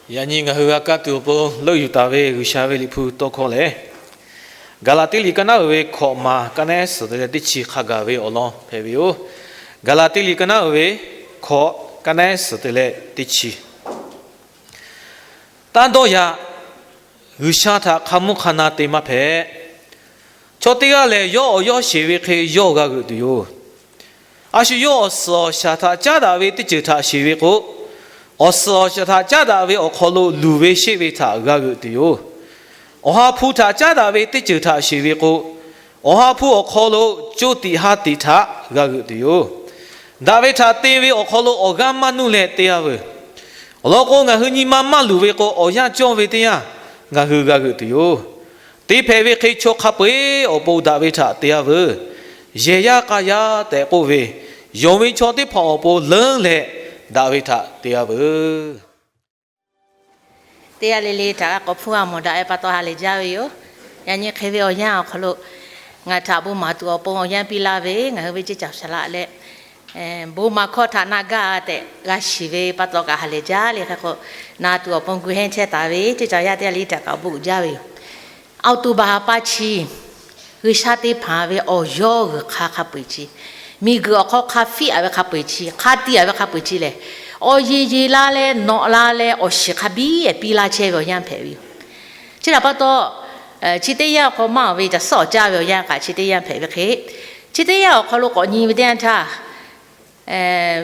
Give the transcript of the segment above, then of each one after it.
Yaꞈ nyi ngaˬ hui g'a kaˇ tuˬ awˬ pon leuˆ yuˬ taˍ ve G'uiˬsha ve liꞈ hpu tawˇ hkawˇ lehˬ, Gaˍlaˍtiˆ liꞈ ka naˉ uiˍ ve hkawꞈ maˬ ka naˉ suhˍ te leh teˇ chi hk'a gaˬ ve awˬ lawn hpehꞈ ve yoˬ. Gaˍlaˍtiˆ liꞈ ka naˉ uiˍ ve hkawꞈ ka naˉ suhˍ te leh teˇ chi. Taˇ dawˇ yaꞈ, G'uiˬsha htaꞈ hk'a mvuhˇ hk'a na te maˇ hpehꞈ. Chaw teˇ g'aˇ lehˬ, yawˇ awˬ yawˇ sheˍ ve hk'e yawˇ g'a g'euꞈ tuˬ yoˬ. A shu yawˇ awˬ suhˍ awˬ shaˍ htaꞈ caˉ daꞈ ve teˇ ceuˬ htaꞈ sheˍ ve k'o, awˬ suhˍ awˬ shaˍ htaꞈ caˉ daꞈ ve awˬ hk'aw lo luˬ ve sheˆ ve htaꞈ g'a g'euꞈ tuˬ yoˬ. Awˬ ha hpu htaꞈ caˉ daꞈ ve teˇ ceuˬ htaꞈ sheˍ ve k'o, awˬ ha hpu awˬ hk'aw lo co tiꞈ ha tiꞈ htaꞈ g'a g'euꞈ tuˬ yoˬ. Daꞈ ve htaꞈ te ve awˬ hk'aw lo awˬ g'aˇ maˇ nuˇ leh te-a veuˬ. Awˬ lawn k'o, ngaˬ hui nyi ma maˇ luˬ ve k'o, awˬ yanˇ cawˇ ve teˇ yanˇ ngaˬ hui g'a g'euꞈ tuˬ yoˬ. Te hpehꞈ ve hk'e chaw hk'a peu-eˬ awˬ pon daꞈ ve htaꞈ te-a veuˬ. Yehˬ yaˇ k'a yaˇ tehꞈ k'oˆ ve, yonˍ ve chaw teˇ hpaˍ awˬ pon leuˉ leh daꞈ ve htaꞈ te-a veuˬ. Teˇ g'aˇ le le htaꞈ g'a k'awꞈ hpuˇ g'a mawˬ daꞈ ve pa taw ha lehˬ jaˇ ve yoˬ. Yaꞈ nyi hk'e ve awˬ yanˇ awˬ hk'aw lo ngaˬ htaꞈ bon maˍ tuˬ awˬ pon awˬ yanˇ piˇ laˇ ve ngaˬ hui ve ceˇ caˬ shaˍ laꞈ leh, bon maˍ hkawˇ htaꞈ na gaˇ tehꞈ g'a shiˍ ve pa taw kaꞈ ha lehˬ jaˇ le. Hk'e k'o, na tuˬ awˬ pon gu hehnˇ chehˇ taˍ ve ceˇ caˬ yaˇ teˇ g'aˇ le htaꞈ kaꞈ awˬ bon uiˍ jaˇ ve yoˬ. October ha pa chi, G'uiˬsha te hpanˍ ve awˬ yawˇ g'uiˬ hk'a hk'a peu-eˬ chi, miˬguiˬ awˬ hk'aw hk'a fiˆ-a ve hk'a peu-eˬ chi, hk'a tiꞈ-a ve hk'a peu-eˬ chi lehˬ, awˬ yeˬ yeˬ la leh nawꞈ la leh awˬ shiˍ hk'a biˇ piˇ laˇ chehˇ ve awˬ yanˇ hpehꞈ ve yoˬ. Chi htaꞈ pa taw, chi teˇ yanˇ awˬ hk'aw maˇ ve caˬ suhˉ awˬ caˇ ve awˬ yanˇ kaꞈ chi teˇ yanˇ hpehꞈ ve hk'e, chi teˇ yanˇ awˬ hk'aw lo k'awꞈ nyi ve teˇ yanˇ htaˇ,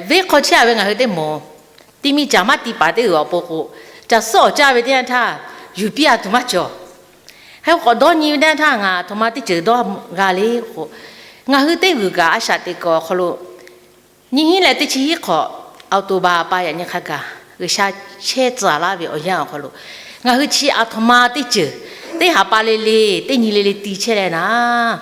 venˇ hk'aw chehˇ-a ve ngaˬ hui teˇ moˍ, ti mi caˬ maˇ ti paˍ teˇ g'uiˬ awˬ pon k'o, caˬ suhˉ awˬ caˇ ve teˇ yanˇ htaˇ yuˬ piˇ-a tuˬ maˇ cawˬ. Hk'e k'o k'awꞈ dawˇ nyi ve teˇ yanˇ htaˇ ngaˬ aˬ htoꞈ ma teˇ ceuˬ dawˇ g'a le k'o, ngaˬ hui teˇ g'uiˬ kaꞈ a shaꞈ teꞈ kuiˬ awˬ hk'aw lo nyiˇ hinˉ leh teˇ chi hiˉ hk'awꞈ, October ha pa yaꞈ nyi hk'a gaˬ G'uiˬsha chehˇ tcuh laˇ ve awˬ yanˇ awˬ hk'aw lo, ngaˬ hui chi aˬ htoꞈ ma teˇ ceuˬ, teˇ ha pa le le, teˇ nyi le le ti chehˇ leh naˍ,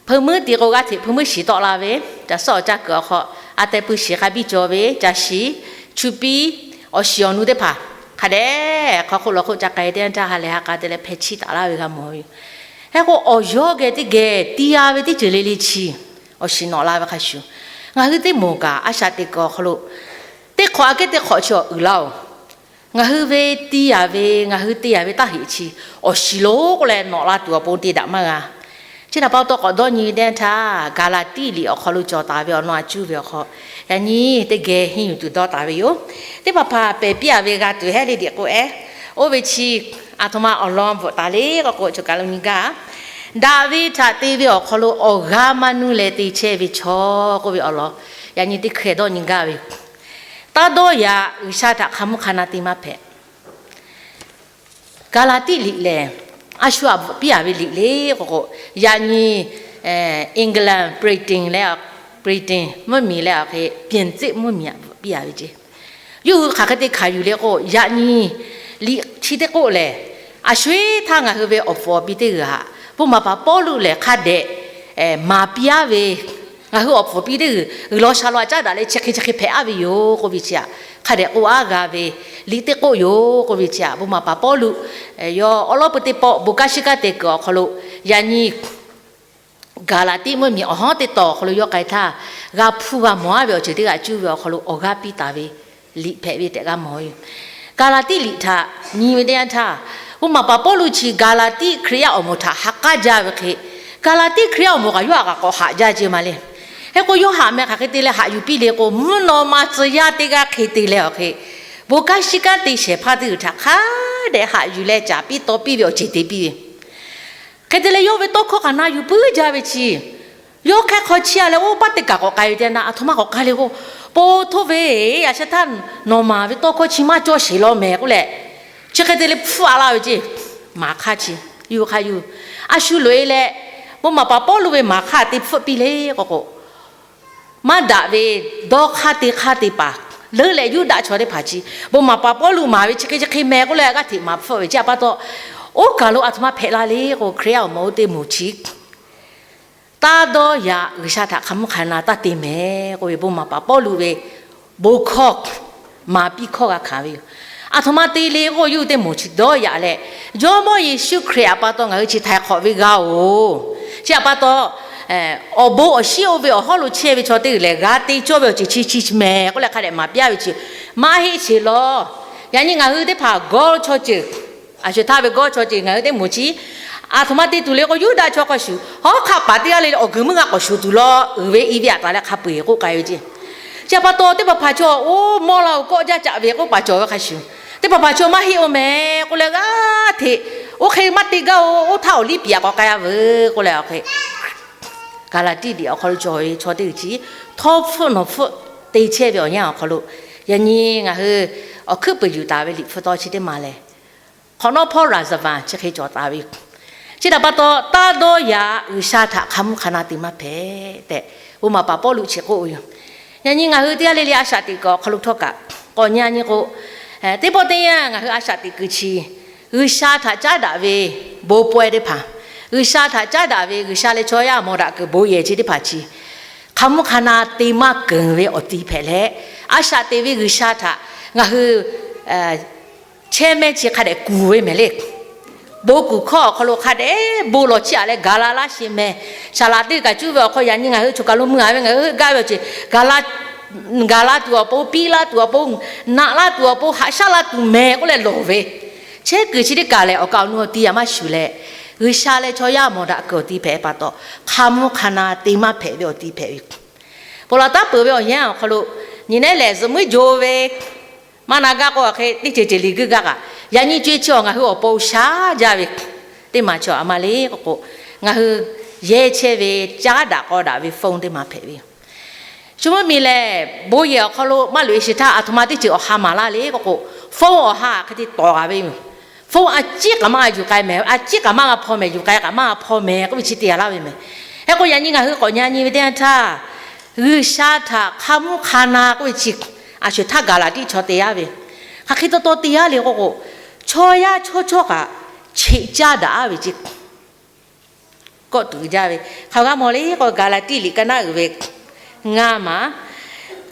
hpeu meuˉ te k'o g'aˇ hteꞈ hpeu meuˉ shiˍ tawˆ la ve, caˬ suhˉ awˬ caˇ kuiˬ awˬ hk'aw a teh pui shiˍ hk'a biˇ cawˬ ve, caˬ shiˍ, chu piˇ, awˬ shiˍ awˬ nu teˇ hpaˍ hk'a dehꞈ hk'aw hk'oˆ lo hk'oˆ ca k'ai teˇ yanˇ htaˇ ha lehˬ ha k'a te leh hpeh chiˇ taˍ laˇ ve g'a mawˬ ve yoˬ. Hk'e k'o, awˬ yawˇ geh teˇ geh ti-a ve teˇ ceuˬ le le chi awˬ shiˍ nawꞈ la ve hk'a shuˍ, ngaˬ hui teˇ moˍ kaꞈ a shaꞈ teꞈ kuiˬ awˬ hk'aw lo teˇ hk'awꞈ aꞈ kehˉ teˇ hk'awꞈ chi awˬ uiˍ laˇ-oˬ. Ngaˬ hui ve ti-a ve, ngaˬ hui te-a ve taˇ heꞈ chi awˬ shiˍ lo k'oˆ leh nawꞈ la tuˬ awˬ pon te daꞈ maˇ g'a. Chi htaꞈ pa taw k'awꞈ dawˇ nyi ve teˇ yanˇ htaˇ, Gaˍlaˍtiˆ liꞈ awˬ hk'aw lo cawˬ taˍ ve awˬ lawn a cuˇ ve awˬ hk'aw, yaꞈ nyi teˇ geh henˇ yuˬ tuˬ dawˇ taˍ ve yoˬ. Teˇ hpaˍ hpaˍ pehˬ piˇ-a ve g'a tuˬ hehˉ le deꞈ k'o ehˉ, oˇ ve chi aˬ htoꞈ ma awˬ lawn bvuhꞈ taˍ le k'o k'o, choˬ kaˬ lo nyi gaˇ. Daꞈ ve htaꞈ te ve awˬ hk'aw lo awˬ g'aˇ maˇ nuˇ leh te chehˇ ve chaw k'oˆ ve awˬ lawn, yaꞈ nyi teˇ hkeh dawˇ nyi gaˇ ve yoˬ. Taˇ dawˇ yaꞈ, G'uiˬsha htaꞈ hk'a mvuhˇ hk'a na te maˇ hpehꞈ. Gaˍlaˍtiˆ liꞈ lehˬ, a shu aꞈ bvuhꞈ piˇ-a ve liꞈ le k'o k'o, yaꞈ nyi England, Britain leh, Britain mvuhˇmiˬ leh awˬ hk'e, Pyeˍtcuhˆ mvuhˇmiˬ aꞈ bvuhꞈ piˇ-a ve ceˇ. Yawˇ hui hk'aˬ hk'e te hkanˍ yuˬ le k'o, yaꞈ nyi liꞈ chi teˇ k'oˆ lehˬ, a sho-eˬ htaˇ ngaˬ hui ve awˬ pfuhˍ awˬ pi teˇ g'uiˬ htaꞈ bon maˍ paˍ Pawˇluꞈ lehˬ hk'a dehꞈ maˍ piˇ-a ve, ngaˬ hui awˬ pfuhˍ awˬ pi teˇ g'uiˬ g'uiˬ law sha law aꞈ caˉ daꞈ leh chi hk'e chi hk'e hpehꞈ-a ve yoˬ k'oˆ ve chi htaꞈ hk'a dehꞈ k'oˆ-a g'a ve liꞈ teˇ k'oˆ yoˬ k'oˆ ve chi htaꞈ bon maˍ paˍ Pawˇluꞈ yawˇ awˉ lawˉ peu teˇ pawˆ bon kanˉ shiˉ kanˉ te kuiˬ awˬ hk'aw lo, yaꞈ nyi Gaˍlaˍtiˆ mvuhˇmiˬ awˬ hawˉ teˇ taw awˬ hk'aw lo yawˇ k'ai htaˇ, g'a hpuˇ g'a mawˬ-a ve awˬ ceuˬ teˇ g'aꞈ cuˇ ve awˬ hk'aw lo awˬ g'aˇ piˇ taˍ ve liꞈ hpehꞈ ve tehꞈ g'a mawˬ ve yoˬ. Gaˍlaˍtiˆ liꞈ htaꞈ nyi ve teˇ yanˇ htaˇ, bon maˍ paˍ Pawˇluꞈ chi Gaˍlaˍtiˆ Hkriꞈ yaˇ awˬ moˍ htaꞈ ha k'aˉ jaˇ ve hk'e, Gaˍlaˍtiˆ Hkriꞈ yaˇ awˬ moˍ kaꞈ yawˇ htaꞈ kaꞈ k'awꞈ haꞈ jaˇ ceˇ ma le. Hk'e k'o, yawˇ haꞈ meh hk'aˬ hk'e te leh haꞈ yuˬ piˇ le k'o, mvuhˇ naw ma tcuh yaˇ teˇ g'aˇ hk'e te leh awˬ hk'e, bon kanˉ shiˉ kanˉ te shehˍ hpaˇ teˇ g'uiˬ htaꞈ hk'a dehꞈ haꞈ yuˬ leh caˍ piˇ taw piˇ ve awˬ ceuˬ te piˇ ve. Hk'e te leh yawˇ ve tawˇ hkawˇ hk'aˬ na yuˬ puiˉ jaˇ ve chi, yawˇ hk'e hk'aw chiˇ-a leh oˇ paˆ teˇ kaˬ k'awꞈ k'ai ve teˇ yanˇ, aˬ htoꞈ ma k'awꞈ k'ai le k'o, po htoˇ ve, yaꞈ sheh htaˇ nawˬ maˍ ve tawˇ hkawˇ chi maˇ cawˇ sheˍ law mehˍ k'oˆ leh, chi hk'e te leh hpfuhˆ-a laˇ ve ceˇ. Maˍ hk'aˇ chi, yuˬ hk'aˇ yuˬ, a shu loꞈ-e leh, bon maˍ paˍ Pawˇluꞈ ve maˍ hk'aˇ te hpfuhˆ piˇ le k'o k'o, maˇ daꞈ ve dawˇ hk'aˇ te hk'aˇ te paˍ leuˉ leh Yuˇdaꞈ chaw teˇ hpaˍ chi bon maˍ paˍ Pawˇluꞈ maˍ ve chi hk'e chi hk'e mehˍ k'oˆ leh g'aˇ hteꞈ maˍ hpfuhˆ ve chi htaꞈ pa taw, oˇ kaˬ lo aˬ htoꞈ ma hpehꞈ la le k'o, Hkriꞈ yaˇ awˬ moˍ oˇ teˇ moˍ chi taˇ dawˇ yaꞈ, G'uiˬsha htaꞈ hk'a mvuhˇ hk'a na taˇ te mehˍ k'oˆ ve bon maˍ paˍ Pawˇluꞈ ve bon hkawˇ maˍ piˇ hkawˇ g'a hkanˍ ve yoˬ. Aˬ htoꞈ ma te le k'o, yawˇ hui teˇ moˍ chi dawˇ yaꞈ leh, Jawˇmawˇ Yeˍsuˆ Hkriꞈ htaꞈ pa taw ngaˬ hui chi htaiˍ hk'awꞈ ve g'a-oˬ. Chi htaꞈ pa taw, awˬ bon awˬ shinˉ oˇ ve awˬ hawˉ lo chehˇ ve chaw teˇ g'uiˬ lehˬ, g'a te cawˇ ve awˬ ceuˬ chi chi chi mehˍ k'oˆ leh hk'a dehꞈ maˍ piˇ-a ve chi, maˇ heˆ sheˍ lawˬ. Yaꞈ nyi ngaˬ hui teˇ hpaˍ gawˇ chaw ceuˬ, a shuˍ htaˇ ve gawˇ chaw ceuˬ ngaˬ hui teˇ moˍ chi, a htoꞈ ma te tuˬ le k'o, Yuˇdaꞈ chaw hk'a shuˍ hawˉ hk'aˆ paˍ teˇ g'aˇ le le awˬ guiˬ meuˇ g'a k'awꞈ shuˍ tuˬ law uiˍ ve i ve aꞈ taˍ leh hk'a peu-eˬ k'oˆ k'ai ve ceˇ. Chi pa taw teˇ hpaˍ hpaˍ chaw oˇ mawˇ la-o kawˆ jaˇ caꞈ ve k'oˆ paˍ cawˬ ve hk'a shuˍ, teˇ hpaˍ hpaˍ chaw maˇ heˆ-oˬ mehˍ k'oˆ leh g'aˇ hteꞈ, oˇ hk'e maˇ te gaˇ-oˬ, oˇ htaˇ awˬ liˇ piˍ aꞈ k'awꞈ k'ai-a veuˬ k'oˆ leh, awˬ hk'e Gaˍlaˍtiˆ liꞈ awˬ hk'aw lo cawˬ ve chaw teˇ g'uiˬ chi, htawˇ hpfuhˆ nawˬ hpfuhˆ te chehˇ ve awˬ yanˇ awˬ hk'aw lo, yaꞈ nyi ngaˬ hui awˬ hkuiˉ puiˍ yuˬ taˍ ve liꞈ hpu taw chi teˇ maˬ lehˬ, hk'awꞈ nawˉ hpawˇ raˍzaˍvaˍ chi hk'e cawˬ taˍ ve yoˬ. Chi htaꞈ pa taw, taˇ dawˇ yaꞈ G'uiˬsha htaꞈ hk'a mvuhˇ hk'a na te maˇ hpehꞈ tehꞈ, bon maˍ paˍ Pawˇluꞈ chi k'oˆ ve yoˬ. Yaꞈ nyi ngaˬ hui teˇ g'aˇ le le a shaꞈ teꞈ kuiˬ awˬ hk'aw lo htawˇ kaꞈ k'awꞈ nyi nyi k'o, teˇ pawˆ teˇ yanˇ ngaˬ hui a shaꞈ teꞈ kuiˬ chi, G'uiˬsha htaꞈ caˉ daꞈ ve bon pawehˇ teˇ hpaˍ, G'uiˬsha htaꞈ caˉ daꞈ ve G'uiˬsha leh chaw yaˇ mawˬ daꞈ kuiˬ bon yehˬ chi teˇ hpaˍ chi, hk'a mvuhˇ hk'a na te maˇ keunˍ ve awˬ ti hpehꞈ leh, a shaꞈ teꞈ ve G'uiˬsha htaꞈ ngaˬ hui chehˇ mehˇ chi hk'a dehꞈ kuˬ ve mehˍ le. Bon kuˬ hkawˇ awˬ hk'aw lo hk'a dehꞈ bon lawˬ chiˇ aꞈ leh gaˬ la laˇ sheˍ mehˍ. Saˍ laꞈ teˇ kaꞈ cuˇ ve awˬ hk'aw yaꞈ nyi ngaˬ hui choˬ kaˬ lo mui-a ve ngaˬ hui heuˆ gaˇ ve awˬ ceuˬ, gaˬ la tuˬ awˬ pon, piˇ laˇ tuˬ awˬ pon, naꞈ laˇ tuˬ awˬ pon, haꞈ shaˉ laˇ tuˬ mehˍ k'oˆ leh lawˬ ve, chehˇ kuiˬ chi teˇ kaˬ lehˬ awˬ kaˍ awˬ nu awˬ ti yaꞈ maˇ shuˍ leh, G'uiˬsha leh chaw yaˇ mawˬ daꞈ kuiˬ awˬ ti hpehꞈ pa taw, hk'a mvuhˇ hk'a na te maˇ hpehꞈ ve awˬ ti hpehꞈ ve yoˬ. Ponˬ laˬ taˉ peuˬ ve awˬ yanˇ awˬ hk'aw lo, nyi nehˉ lehˬ zuhꞈ muiˉ jo ve maˇ na gaˇ k'o, awˬ hk'e teˇ ceuˬ ceuˬ liꞈ guiˇ gaˇ kaꞈ, yaꞈ nyi co-e chi awˬ ngaˬ hui awˬ pon shaˉ jaˇ ve teˇ maˬ chi a ma le k'o k'o, ngaˬ hui yehˇ chehˇ ve caˉ daꞈ k'aw daꞈ ve phone teˇ maˬ hpehꞈ ve yoˬ. Shu mvuhˇ miˬ lehˬ, bon yehˬ awˬ hk'aw lo maˇ loꞈ-e sheˍ htaˇ, a htoꞈ ma teˇ ceuˬ awˬ ha maˍ laˇ le k'o k'o, phone awˬ ha hk'e te tawˍ g'a ve yoˬ. Phone a ciˉ kaꞈ maˇ g'a yuˬ k'ai mehˍ, a ciˉ kaꞈ maˇ g'a hpaw mehˍ, yuˬ k'ai kaꞈ maˇ g'a hpaw mehˍ k'oˆ ve chi te-a laˇ ve mehˍ. Hk'e k'o yaꞈ nyi ngaˬ hui k'awꞈ nyi nyi ve teˇ yanˇ htaˇ, G'uiˬsha htaꞈ hk'a mvuhˇ hk'a na k'oˆ ve chi, a shuˍ htaˇ Gaˍlaˍtiˆ chaw te-a ve, hk'aˬ hk'e taw taw te-a le k'o k'o, chaw yaˇ chawˇ chawˇ kaꞈ cheꞈ caˇ daꞈ-a ve ceˇ. Kawˆ tuˬ jaˇ ve hk'aˬ g'a mawˬ le k'o, Gaˍlaˍtiˆ liꞈ ka naˉ uiˍ ve ngaˇ maˬ,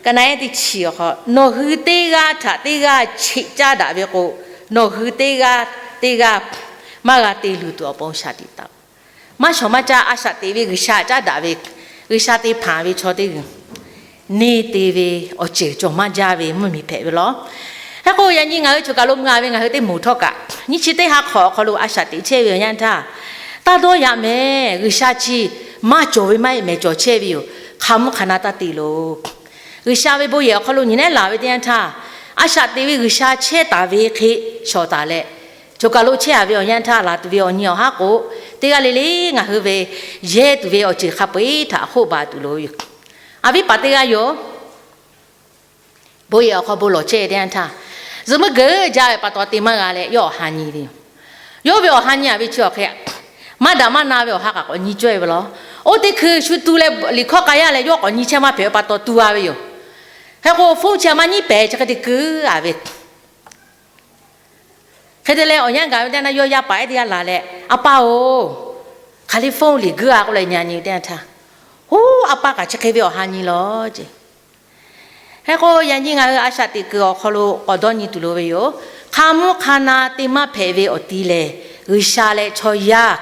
ka naˉ ehˉ teˇ chi awˬ hk'aw, nawˬ hui teˇ g'aˇ htaꞈ teˇ g'aˇ cheꞈ caˇ daꞈ ve k'o, nawˬ hui teˇ g'aˇ teˇ g'aˇ maˇ g'a te luˬ tuˬ awˬ pon shaˍ tiꞈ taˍ-oˬ. Maˇ shawˍ maˇ caˇ, a shaꞈ teꞈ ve G'uiˬsha caˉ daꞈ ve, G'uiˬsha te hpanˍ ve chaw teˇ g'uiˬ neˇ te ve awˬ ceuˬ cawˬ maˇ jaˇ ve mvuhˇ miˬ hpehꞈ ve law. Hk'e k'o yaꞈ nyi ngaˬ hui choˬ kaˬ lo mui-a ve ngaˬ hui teˇ moˍ htawˇ kaꞈ, nyiˇ chi teˇ ha hk'awꞈ awˬ hk'aw lo a shaꞈ teꞈ chehˇ ve awˬ yanˇ htaˇ, taˇ dawˇ yaꞈ mehˍ. G'uiˬsha chi maˇ cawˬ ve maˇ heˆ mehˍ, cawˬ chehˇ ve yoˬ. Hk'a mvuhˇ hk'a na taˇ te loˬ. G'uiˬsha ve bon yehˬ awˬ hk'aw lo nyi nehˉ laˬ ve teˇ yanˇ htaˇ, a shaꞈ teꞈ ve G'uiˬsha chehˇ taˍ ve hk'e shawˍ taˍ leh, choˬ kaˬ lo chehˇ-a ve awˬ yanˇ htaˇ, laˬ tuˬ ve awˬ nyi awˬ haˉ k'o, teˇ g'aˇ le le ngaˬ hui ve yehˇ tuˬ ve awˬ ceuˬ hk'a peu-eˬ htaꞈ hk'oˆ baˬ tuˬ loˍ ve yoˬ. A viˉ paˍ teˇ g'aˇ yoˬ. Bon yehˬ awˬ hk'aw bon lawˬ chehˇ teˇ yanˇ htaˇ, zuhꞈ muiˉ geuˆ jaˇ ve pa taw te maˇ g'a leh yawˇ awˬ ha nyi ve yoˬ. Yawˇ ve awˬ ha nyi-a ve chi awˬ hk'e, maˇ daꞈ maˇ na ve awˬ ha kaꞈ k'awꞈ nyi cawehˇ ve law. Oˇ teˇ hkui shu tu leh liꞈ hkawˇ k'ai yaˇ leh yawˇ k'awꞈ nyi chehˇ maˇ hpehꞈ ve pa taw tu-a ve yoˬ. Hk'e k'o phone chi-a maˇ nyiˉ pehˍ chi hk'e te keu-a ve. Hk'e te leh awˬ yanˇ gaˬ ve teˇ yanˇ yawˇ yaˇ paˍ ehˉ teˇ g'aˇ laˬ leh, A pa-oˬ, hk'aˬ liˇ phone liꞈ guiˇ-a k'oˆ leh nyi nyi teˇ yanˇ htaˇ, Oˇ, a pa kaꞈ chi hk'e ve awˬ ha nyi law ceˇ. Hk'e k'o yaꞈ nyi ngaˬ hui a shaꞈ teꞈ kuiˬ awˬ hk'aw lo k'awꞈ dawˇ nyi tuˬ loˍ ve yoˬ. Hk'a mvuhˇ hk'a na te maˇ hpehꞈ ve awˬ ti lehˬ, G'uiˬsha leh chaw yaˇ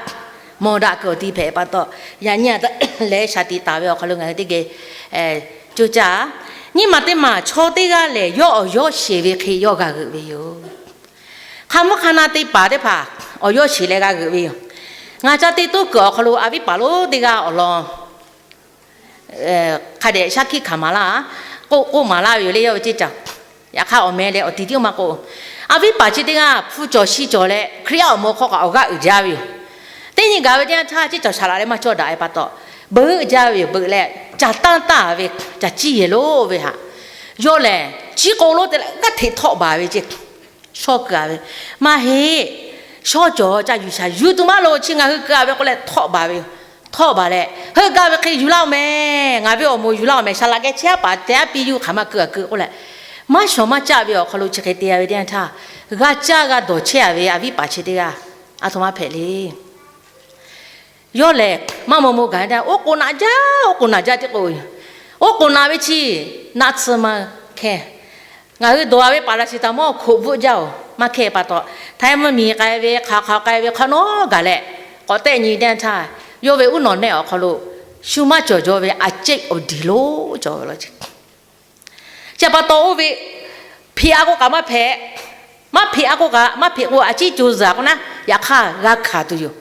mawˬ daꞈ kuiˬ awˬ ti hpehꞈ pa taw, yaꞈ nyi leh shaˍ tiꞈ taˍ ve awˬ hk'aw lo ngaˬ hui teˇ geh coˇ caˇ. Nyiˇ maˬ teˇ maˬ chaw teˇ g'aˇ lehˬ, yawˇ awˬ yawˇ sheˍ ve hk'e yawˇ g'a g'euꞈ ve yoˬ. Hk'a mvuhˇ hk'a na te paˍ teˇ hpaˍ awˬ yawˇ sheˍ leh g'a g'euꞈ ve yoˬ. Ngaˬ ca te toˇ kuiˬ awˬ hk'aw lo a viˉ paˍ lonˉ teˇ g'aˇ awˬ lawn hk'a dehꞈ shaˉ hkiˆ hkanˍ maˍ laˇ, k'oˆ k'oˆ maˍ laˇ ve yoˬ le. Yawˇ ve ceˇ caˬ yaꞈ hk'aˇ awˬ meh leh awˬ ti tiˉ maˇ k'oˆ, a viˉ paˍ chi teˇ g'aˇ hpu cawˬ shi cawˬ leh Hkriꞈ yaˇ awˬ moˍ hk'aw kaꞈ awˬ g'aˇ uiˍ jaˇ ve yoˬ. Teˇ nyi gaˬ ve teˇ yanˇ htaˇ, ceˇ caˬ shaˍ laꞈ leh maˇ cawˇ daꞈ ve pa taw, beuꞈ jaˇ ve yoˬ. Beuꞈ leh caˬ tanˇ tanˇ ve, caˬ ciˇ yehˬ lonˉ ve htaꞈ yawˇ lehˬ, ciˉ k'o lonˉ te leh g'aˇ hteꞈ htawˆ baˬ ve ceˇ. Shawˇ keu-a ve, maˇ heˆ. Shawˇ cawˬ ca yuˬ shaˍ yuˬ tuˬ maˇ loˍ. Chi ngaˬ hui keu-a ve k'oˆ leh htawˆ baˬ ve yoˬ. Htawˆ baˬ leh, Heuˆ gaˇ ve hk'e yuˬ laˇ-oˬ mehˍ. Ngaˬ ve awˬ moˍ yuˬ laˇ-oˬ mehˍ. Shaˍ laꞈ geh chehˇ paˍ tehꞈ a piˇ yuˬ hk'aˬ ma keu-a keu k'oˆ leh, maˇ shawˍ maˇ caˆ ve awˬ hk'aw lo chi hk'e te-a ve teˇ yanˇ htaˇ, g'a caˇ g'a dawˬ chehˇ-a ve a viˉ paˍ chi teˇ g'aˇ a htoꞈ ma hpehꞈ le. Yawˇ lehˬ, maˇ maw maw gaˬ-a, oˉ k'oˍ naꞈ jaˇ, oˉ k'oˍ naꞈ jaˇ tiˉ k'o, oˉ k'oˍ naꞈ ve chi naˆ tsuhˇ maˇ hkehˇ. Ngaˬ hui dawˬ-a ve paˍ laˍ shiˍ taˍ mawˇ hkoꞈ bvuhˆ jaˇ-oˬ, maˇ hkehˇ pa taw, htaiˇ mvuhˇ miˬ k'ai ve hk'aˬ hk'aˬ k'ai ve hk'awꞈ nawˉ gaˬ leh, k'awꞈ tehˆ nyi teˇ yanˇ htaˇ, yawˇ ve uˉ nawˬ nehˆ awˬ hk'aw lo shu maˇ cawˬ jaw ve a ceˆ awˬ diˬ lonˉ cawˬ ve law ceˇ. Chi pa taw oˇ ve hpeꞈ-a k'o kaꞈ maˇ hpehꞈ. Maˇ hpeꞈ a k'o kaꞈ, maˇ hpeꞈ k'o a ciˉ co zuhˬ k'o naˉ, yaꞈ hk'aˇ g'a hkanˍ tuˬ yoˬ.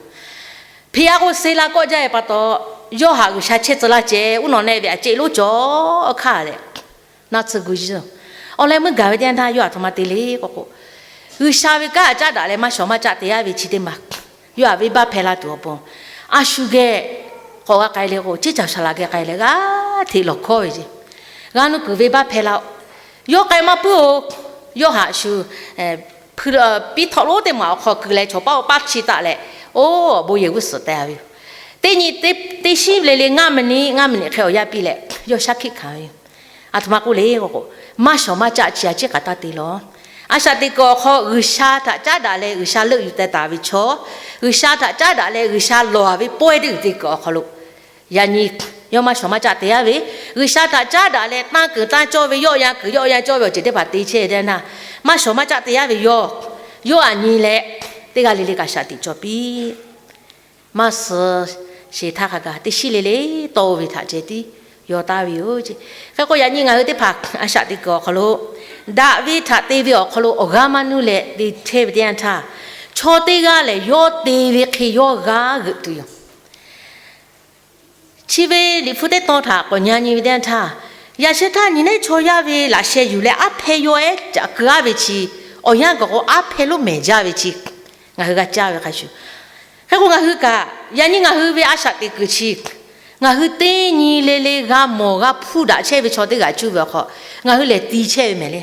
Hpeꞈ a k'o, suh la kawˆ jaˇ ve pa taw, yawˇ haꞈ G'uiˬsha chehˇ tcuh laˇ ceh, uˉ nawˬ neˆ ve a ceˆ lonˉ cawˬ hk'aˇ leh, naˆ tsuhˇ gu yiˇ. Awˬ leh meuˇ gaˬ ve teˇ yanˇ htaˇ, yawˇ aˬ htoꞈ ma te le k'o k'o, G'uiˬsha ve kanˉ caˉ daꞈ leh maˇ shawˍ maˇ caˆ te yaˇ ve chi teˇ maˬ, yawˇ htaꞈ venˇbaˆ hpehˇ laˇ tuˬ awˬ pon, a shu geh k'awꞈ g'a k'ai leh k'o, ceˇ caˬ shaˍ laꞈ geh k'ai leh g'aˇ hteꞈ lawˬ hkawˉ ve ceˇ, g'a nuˇ kuiˬ venˇbaˆ hpehˇ laˇ-oˆ. Yawˇ k'ai maˇ puiˉ-oˬ. Yawˇ haꞈ shu hpuiˇ piˇ htawˆ lonˉ teˇ maˬ awˬ hk'aw keu leh, chaw paˆ oˇ paˆ chi taˆ leh, oˇ awˬ bon yehˬ g'uˇ suhˍ teh a ve yoˬ. Teˇ nyi teˇ shinˉ le le ngaˇ maˍ niˆ ngaˇ maˍ niˆ hk'e awˬ yanˇ piˇ leh, yawˇ shaˉ hkiˆ hkanˍ ve yoˬ. Aˬ htoꞈ ma k'oˆ le k'o k'o, maˇ shawˍ maˇ caˆ chi a ciˉ k'aꞈ taˇ te lawˬ. A shaꞈ teꞈ kuiˬ awˬ hk'aw G'uiˬsha htaꞈ caˉ daꞈ leh G'uiˬsha leuˆ yuˬ teh taˍ ve chaw, G'uiˬsha htaꞈ caˉ daꞈ leh G'uiˬsha lawˬ ve pawehˇ teˇ g'uiˬ te kuiˬ awˬ hk'aw lo yaꞈ nyi yawˇ maˇ shawˍ maˇ caˆ te yaˇ ve, G'uiˬsha htaꞈ caˉ daꞈ leh tanˇ kuiˬ tanˇ cawˇ ve, yawˆ yan kuiˬ yawˆ yan cawˇ ve awˬ ceuˬ teˇ hpaˍ te chehˇ ve teˇ yanˇ, maˇ shawˍ maˇ caˆ te yaˇ ve yawˇ, yawˇ aꞈ nyi leh teˇ g'aˇ le le kaꞈ shaꞈ teꞈ cawˬ piˇ. Maˇ suh sheˍ htaˇ hk'a gaˬ teˇ shinˉ le le tawˆ-o ve htaꞈ ceh tiˉ yaw taˍ ve yoˬ. Hk'e k'o, yaꞈ nyi ngaˬ hui teˇ hpaˍ a shaꞈ teꞈ kuiˬ awˬ hk'aw lo daꞈ ve htaꞈ te ve awˬ hk'aw lo awˬ g'aˇ maˇ nuˇ leh te chehˇ ve teˇ yanˇ htaˇ, chaw teˇ g'aˇ lehˬ yawˇ te ve hk'e yawˇ g'a g'euꞈ tuˬ yoˬ. Chi ve Liꞈ hpu teˇ tawn htaꞈ k'awꞈ nyi nyi ve teˇ yanˇ htaˇ, yaꞈ sheh htaˇ nyi nehˉ chaw yaˇ ve laꞈ sheh yuˬ leh aˉ hpehˇ yawˇ ehˉ caꞈ keu-a ve chi, awˬ yanˇ gaˬ k'o aˉ hpehˇ lonˉ mehˍ jaˇ ve chi, ngaˬ hui g'a caˇ ve hk'a shuˍ. Hk'e k'o, ngaˬ hui kaꞈ yaꞈ nyi ngaˬ hui ve a shaꞈ teꞈ kuiˬ chi, ngaˬ hui teˇ nyi le le g'a mawˬ g'a hpuˇ daꞈ chehˇ ve chaw teˇ g'aˇ cuˇ ve awˬ hk'aw, ngaˬ hui lehˬ ti chehˇ ve mehˍ le.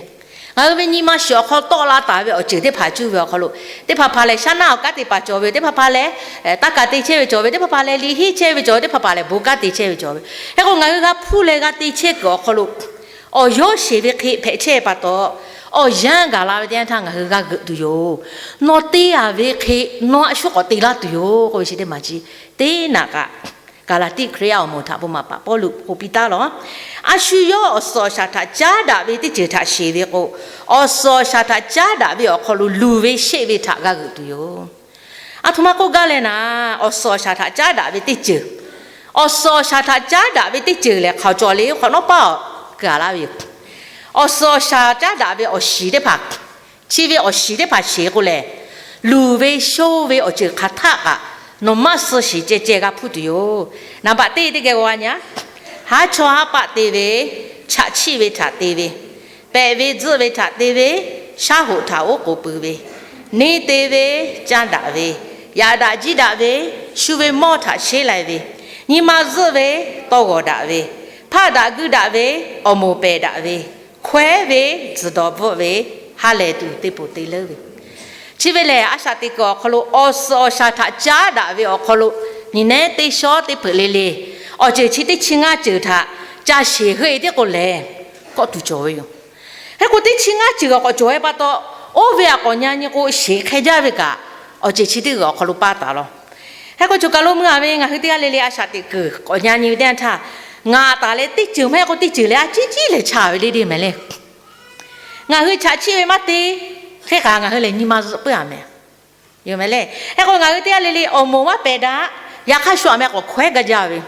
Ngaˬ hui ve nyi ma shiˍ awˬ hk'aw tawˆ la taˍ ve awˬ ceuˬ teˇ hpaˍ cuˇ ve awˬ hk'aw lo, teˇ hpaˍ hpaˍ lehˬ shaˉ naˆ awˬ kanˉ te paˍ cawˬ ve yoˬ. Teˇ hpaˍ hpaˍ lehˬ taˇ kaˬ te chehˇ ve cawˬ ve, teˇ hpaˍ hpaˍ lehˬ liꞈ henˇ chehˇ ve cawˬ ve, teˇ hpaˍ hpaˍ lehˬ bon kanˉ te chehˇ ve cawˬ ve. Hk'e k'o, ngaˬ hui g'a hpuˇ leh g'a te chehˇ kuiˬ awˬ hk'aw lo, awˬ yawˇ sheˍ ve hk'e hpehꞈ chehˇ ve pa taw, awˬ yanˇ gaˬ la ve teˇ yanˇ htaˇ ngaˬ hui g'a g'euꞈ tuˬ yoˬ. Nawˬ te-a ve hk'e nawˬ a shu k'awꞈ te laˇ tuˬ yoˬ k'oˆ ve chi teˇ maˬ chi, teˇ naꞈ kaꞈ Gaˍlaˍtiˆ Hkriꞈ yaˇ awˬ moˍ htaꞈ bon maˍ paˍ Pawˇluꞈ k'oˆ piˇ taˉ lawˬ. A shu yawˇ awˬ suhˍ awˬ shaˍ htaꞈ caˉ daꞈ ve teˇ ceuˬ htaꞈ sheˍ ve k'o, awˬ suhˍ awˬ shaˍ htaꞈ caˉ daꞈ ve awˬ hk'aw lo luˬ ve sheˆ ve htaꞈ g'a g'euꞈ tuˬ yoˬ. Aˬ htoꞈ ma k'oˆ gaˇ leh naˍ, awˬ suhˍ awˬ shaˍ htaꞈ caˉ daꞈ ve teˇ ceuˬ, awˬ suhˍ awˬ shaˍ htaꞈ caˉ daꞈ ve teˇ ceuˬ lehˬ hk'aoˍ cawˬ le hk'awꞈ nawˉ paˇ awˬ gaˬ laˇ ve yoˬ. Awˬ suhˍ awˬ shaˍ caˉ daꞈ ve awˬ shiˍ teˇ hpaˍ, chi ve awˬ shiˍ teˇ hpaˍ sheˍ k'o lehˬ, luˬ ve sho ve awˬ ceuˬ hk'aˬ htaˆ kaꞈ nawˬ maˇ suh shiˍ ceh ceh g'a hpuˇ tuˬ yoˬ. Naˍ baꞈ teˇ teˇ geh g'a nyi-a, haˉ chawˇ haˉ paˆ te ve, chaꞈ chiˆ ve htaꞈ te ve, pehꞈ ve tzuhˆ ve htaꞈ te ve, shaˉ hoꞈ htaꞈ oˉ k'oˍ pui ve, neˇ te ve, caˇ daꞈ ve, yaꞈ daꞈ jiˇ daꞈ ve, shu ve mawˇ htaꞈ sheˉ lai ve, nyi ma zuhˆ ve, tawˇ g'awˬ daꞈ ve, hpaˆ daꞈ guiˇ daꞈ ve, awˬ moˍ pehˬ daꞈ ve, hkawehˉ ve, tzuhˬ dawˬ bvuhˆ ve, ha lehˬ tuˬ te ponˬ te leuˉ ve, chi ve lehˬ a shaꞈ teꞈ kuiˬ awˬ hk'aw lo awˬ suhˍ awˬ shaˍ htaꞈ caˉ daꞈ ve awˬ hk'aw lo, nyi nehˉ teˇ shawˉ teˇ hpeuꞈ le le, awˬ ceuˬ chi teˇ chi ngaˇ ceuˬ htaꞈ ca sheˍ heuˆ-e tiˉ k'o lehˬ, kawˆ tuˬ cawˬ ve yoˬ. Hk'e k'o, teˇ chi ngaˇ ceuˬ g'a k'awꞈ cawˬ-e pa taw, oˇ ve htaꞈ k'awꞈ nyi nyi k'o, sheˍ hk'e jaˇ ve kaꞈ awˬ ceuˬ chi teˇ g'uiˬ awˬ hk'aw lo paˇ taˍ lawˬ. Hk'e k'o, choˬ kaˬ lo meuˇ-a ve ngaˬ hui teˇ g'aˇ le le a shaꞈ teꞈ kuiˬ k'awꞈ nyi nyi ve teˇ yanˇ htaˇ, ngaˬ taˍ leh teˇ ceuˬ maˇ heˆ k'o teˇ ceuˬ leh a ciˉ ciˉ lehˬ chaˬ ve le le mehˍ le. Ngaˬ hui chaꞈ chiˆ ve maˇ te, hk'e k'aꞈ ngaˬ hui lehˬ nyi ma zuhˆ puiˉ-a mehˍ. Yoˬ mehˍ le. Hk'e k'o, ngaˬ hui teˇ g'aˇ le le awˬ moˍ maˇ pehˬ daꞈ, yaꞈ hk'aˇ shu aꞈ meh k'awꞈ hkawehˉ gaˇ jaˇ ve,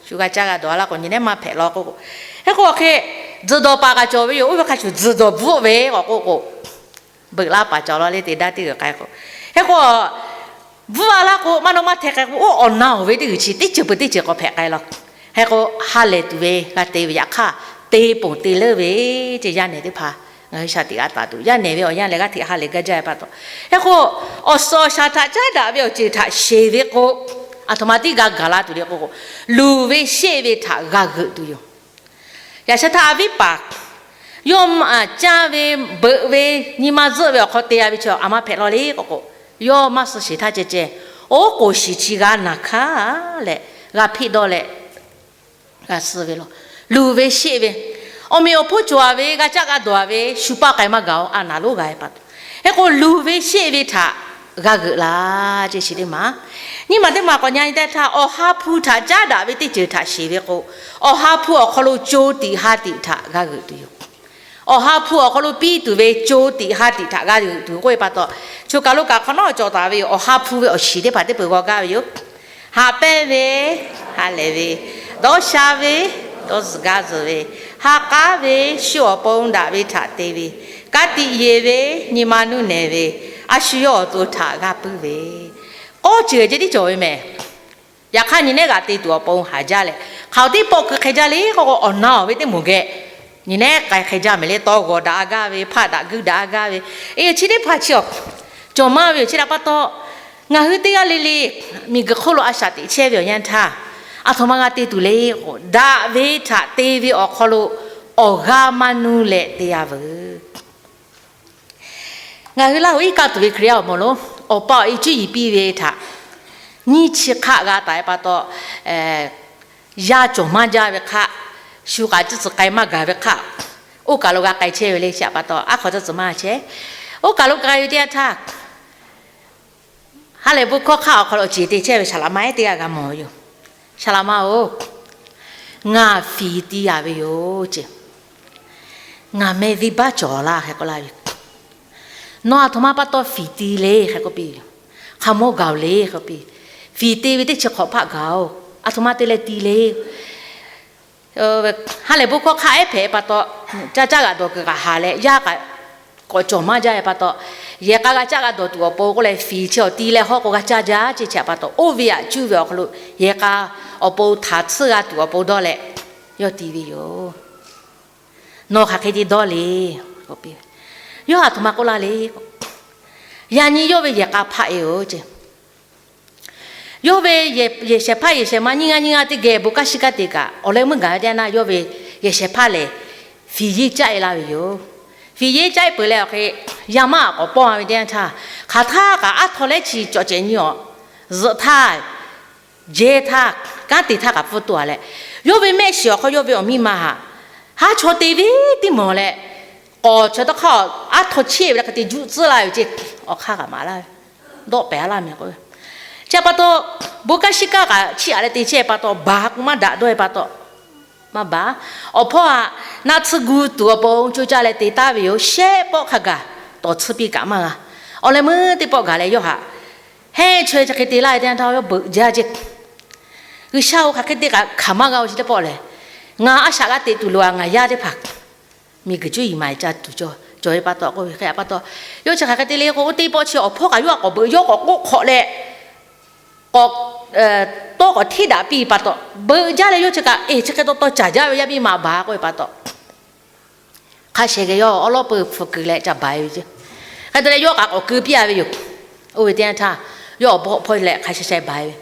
shu g'a caˇ g'a dawˬ-a laˇ k'o nyi nehˉ maˇ hpehꞈ law k'o, hk'e k'o awˬ hk'e tzuhˬ dawˬ paˍ kaꞈ cawˬ ve yoˬ. Oˇ ve hk'a shuˍ tzuhˬ dawˬ bvuhˆ ve k'awꞈ k'oˆ k'o, beuꞈ laˇ paˍ cawˬ law le te daˇ teˇ g'uiˬ k'ai k'o, hk'e k'o bvuhˆ-a laˇ k'o, maˇ nawˇ maˇ hteh k'ai k'o, oˇ awˬ na-oˬ ve teˇ g'uiˬ chi teˇ ceuˬ peuˬ teˇ ceuˬ k'awꞈ hpehꞈ k'ai law. Hk'e k'o, ha lehˬ tuˬ ve g'a te ve yaꞈ hk'aˇ, te ponˬ te leuˉ ve, ce yaˇ nehˬ teˇ hpaˍ ngaˬ hui shaˍ tiꞈ g'a taˍ tuˬ, yaˇ nehˬ ve awˬ yanˇ lehˬ g'aˇ hteꞈ ha lehˬ gaˇ jaˇ ve pa taw, hk'e k'o, awˬ suhˍ awˬ shaˍ htaꞈ caˉ daꞈ ve awˬ ceuˬ htaꞈ sheˍ ve k'o, aˬ htoꞈ ma tiˉ g'a gaˬ la tuˬ le k'o k'o, luˬ ve sheˆ ve htaꞈ g'a g'euꞈ tuˬ yoˬ. Yaꞈ sheh htaˇ a viˉ paˍ yawˇ caˇ ve, beuꞈ ve, nyi ma zuhˆ ve awˬ hk'aw te-a ve chi aˬ ma hpehꞈ law le k'o k'o, yawˇ maˇ suh sheˍ htaˇ ceh ceh, oˉ k'oˍ shiˍ chi g'a naˬ hkaˇ leh, g'a hpeˆ dawˇ leh g'a suh ve law. Luˬ ve sheˆ ve, awˬ meꞈ awˬ hponˇ cawˬ-a ve, g'a caˆ g'a dawˬ-a ve, shu paˆ k'ai maˇ gaˬ-oˬ, a naˍ lonˉ g'a ve pa taw. Hk'e k'o, luˬ ve sheˆ ve htaꞈ g'a g'euꞈ laˇ ce shiˍ teˇ maˬ. Nyiˇ maˬ teˇ maˬ k'awꞈ nyi nyi teˇ htaˇ, awˬ ha hpu htaꞈ caˉ daꞈ ve teˇ ceuˬ htaꞈ sheˍ ve k'o, awˬ ha hpu awˬ hk'aw lo co tiꞈ ha tiꞈ htaꞈ g'a g'euꞈ tuˬ yoˬ. Awˬ ha hpu awˬ hk'aw lo piˇ tuˬ ve co tiꞈ ha tiꞈ htaꞈ g'a g'euꞈ tuˬ k'oˆ ve pa taw, choˬ kaˬ lo kaꞈ hk'awꞈ nawˉ cawˬ taˍ ve yoˬ. Awˬ ha hpu ve awˬ shiˍ teˇ hpaˍ teˇ peuˬ g'aw gaˇ ve yoˬ. Haꞈ pehnˇ ve, ha lehˬ ve, dawˇ sha ve, dawˇ zuhˬ gaˇ zuhˬ ve, ha k'aˉ ve, shu awˬ pon daꞈ ve htaꞈ te ve, Ka tiꞈ yeˬ ve, nyi ma nuˇ nehˬ ve, a shu yawˇ awˬ to htaꞈ g'a puiˉ ve, k'awˇ ceuˬ ceh tiˉ cawˬ ve mehˬ. Yaꞈ hk'aˇ, nyi nehˉ g'aꞈ te tuˬ awˬ pon haˍ jaˇ leh, hk'aˬ hk'e teˇ pawˆ keu hk'e jaˇ le k'oˆ k'o, awˬ na awˬ ve teˇ moˍ geh nyi nehˉ k'ai hk'e jaˇ mehˍ le. Tawˇ g'awˬ daꞈ a gaˇ ve, hpaˆ daꞈ guiˇ daꞈ a gaˇ ve, e, chi teˇ hpaˍ chi awˬ cawˬ maˇ ve yoˬ. Chi htaꞈ pa taw, ngaˬ hui teˇ g'aˇ le le miˬguiˬ hk'oˆ lo a shaꞈ teꞈ chehˇ ve awˬ yanˇ htaˇ, aˬ htoꞈ ma g'a te tuˬ le k'o, daꞈ ve htaꞈ te ve awˬ hk'aw lo awˬ g'aˇ maˇ nuˇ leh te g'a veuˬ. Ngaˬ hui Laˇ huˍ iˉ kaˆ tuˬ ve Hkriꞈ yaˇ awˬ moˍ lonˉ, awˬ pa awˬ e cuˇ yiˍ piˇ ve htaꞈ nyiˇ chi hk'aˆ g'a taˍ ve pa taw, yaˇ cawˬ maˇ jaˇ ve hk'aˆ, shu kaꞈ tcuhˉ tcuhˬ k'ai maˇ gaˬ ve hk'aˆ, oˇ kaˬ lo g'a k'ai chehˇ ve le. Chi htaꞈ pa taw, aˉ hk'aw tcuhˉ tcuhˬ maˇ chehˇ. Oˇ kaˬ lo k'ai ve teˇ yanˇ htaˇ, ha lehˬ bon hkawˇ hk'aˆ awˬ hk'aw lo ceˬ te chehˇ ve saˍ laꞈ ma ehˉ teˇ g'aˇ g'a mawˬ ve yoˬ. Saˍ laꞈ ma-oˬ, ngaˬ fiˍ ti yaˍ ve yoˬ ce. Ngaˬ meh venˇ baˆ cawˬ laˇ hk'e k'oˆ laˇ ve. Nawˬ aˬ htoꞈ ma pa taw fiˍ ti le hk'e k'oˆ piˇ ve yoˬ. Hk'a mawˇ gaˬ-oˬ le k'oˆ piˇ. Fiˍ te ve teˇ chi hk'awꞈ hpaˆ gaˬ-oˬ. Aˬ htoꞈ ma te leh ti le. Ha lehˬ bon hkawˇ hk'aˆ ehˉ hpehꞈ pa taw, caˇ caˇ g'aꞈ dawˬ kuiˬ kaꞈ haˍ leh, yaˇ kaꞈ k'awꞈ cawˬ maˇ jaˇ ve pa taw, yehˬ k'a g'a caˇ g'a dawˬ tuˬ awˬ pon k'oˆ leh, fiˍ chi awˬ ti leh hawˉ k'o g'a caˇ jaˇ ce. Chi htaꞈ pa taw, oˇ ve aꞈ cuˇ ve awˬ hk'aw lo yehˬ k'a awˬ pon htaˍ tsuhˇ g'a tuˬ awˬ pon dawˇ leh yawˇ ti ve yoˬ. Nawˬ hk'aˬ hk'e te dawˇ le k'oˆ piˇ. Yawˇ aˬ htoꞈ ma k'oˆ laˇ le. Yaꞈ nyi yawˇ ve yehˬ k'a hpaˆ-e-oˬ ce. Yawˇ ve yehˬ shehˍ hpaˇ yehˬ shehˍ ma nyiˇ g'aˇ nyiˇ g'aˇ teˇ geh bon kaˇ shiˍ kaˇ te kaꞈ, awˬ leh meuˇ gaˬ ve teˇ yanˇ, yawˇ ve yehˬ shehˍ hpaˇ lehˬ, fiˍ yeˇ caˆ-e la ve yoˬ. Fiˍ yeˇ caˆ-e peuˬ leh awˬ hk'e, yaˇ maˇ k'awꞈ pawˇ-a ve teˇ yanˇ htaˇ, hk'aˬ htaˇ kaꞈ aˉ htaw lehˉ chi cawˬ cehˬ nyi awˬ zuhꞈ htaˇ, jehˇ htaˇ, kanˉ te htaˇ kaꞈ pfuhˇ toˆ-a leh, yawˇ ve mehˆ shiˍ awˬ hk'aw yawˇ ve awˬ miˇ ma haꞈ, haˉ chaw te ve teˇ mawˬ leh, k'awˍ chaw taˇ hk'aˇ aˉ htaw chehˇ ve la hk'e te juˆ tcuhˉ laˇ ve ce. Awˬ hk'aˇ kaꞈ maˍ laˇ ve, dawˆ pehˍ-a laˇ mehˍ k'o. Chi pa taw, bon kaˇ shiˍ kaˇ kaꞈ chiˇ aꞈ leh te chehˇ pa taw, baˬ k'o maˇ daꞈ dawˇ-e pa taw, maˇ baˬ. Awˬ hpawˇ haꞈ naˆ tsuhˇ gu tuˬ awˬ pon co caˇ leh te taˍ ve yoˬ. Shehˆ pawˆ hk'a gaˬ tawˍ tsuhˇ piˇ kaꞈ maˇ g'a. Awˬ leh meuˇ teˇ pawˆ gaˬ leh yawˇ haꞈ hehnˇ chaweh chi hk'e te laˇ ve teˇ yanˇ htaˇ yawˇ beuꞈ jaˇ ce. G'uiˬsha-oˬ, hk'aˬ hk'e te kaꞈ hkanˍ maˇ g'a-oˬ, chi teˇ pawˆ lehˬ, ngaˬ a shaꞈ g'a teꞈ tuˬ loˬ-a. Ngaˬ yaˇ teˇ hpaˍ miˬguiˬ cuˇ yiˍ maˍ ca tuˬ cawˬ ve pa taw k'oˆ ve hk'e pa taw, yawˇ chi hk'aˬ hk'e te le k'o, oˇ teˇ pawˆ chi awˬ hpawˇ kaꞈ yawˇ k'awꞈ beuꞈ, yawˇ k'awꞈ k'oˆ hk'awꞈ leh, k'awꞈ tawˇ k'awꞈ hteˇ daꞈ piˇ pa taw, beuꞈ jaˇ leh yawˇ chi kaꞈ, eˬ, chi hk'e taw taw caˍ jaˇ ve yaˇ miˇ ma baˬ k'oˆ ve pa taw, hk'a shehˍ geh yawˇ awˉ lawˉ peuˇ hpu keu leh ca baˬ-e ve ce. Hk'e te leh yawˇ kaꞈ k'awꞈ keu piˇ-a ve yoˬ. Oˇ ve teˇ yanˇ htaˇ, yawˇ awˬ bawˆ hpawˇ leh hk'a sha sha baˬ-e ve.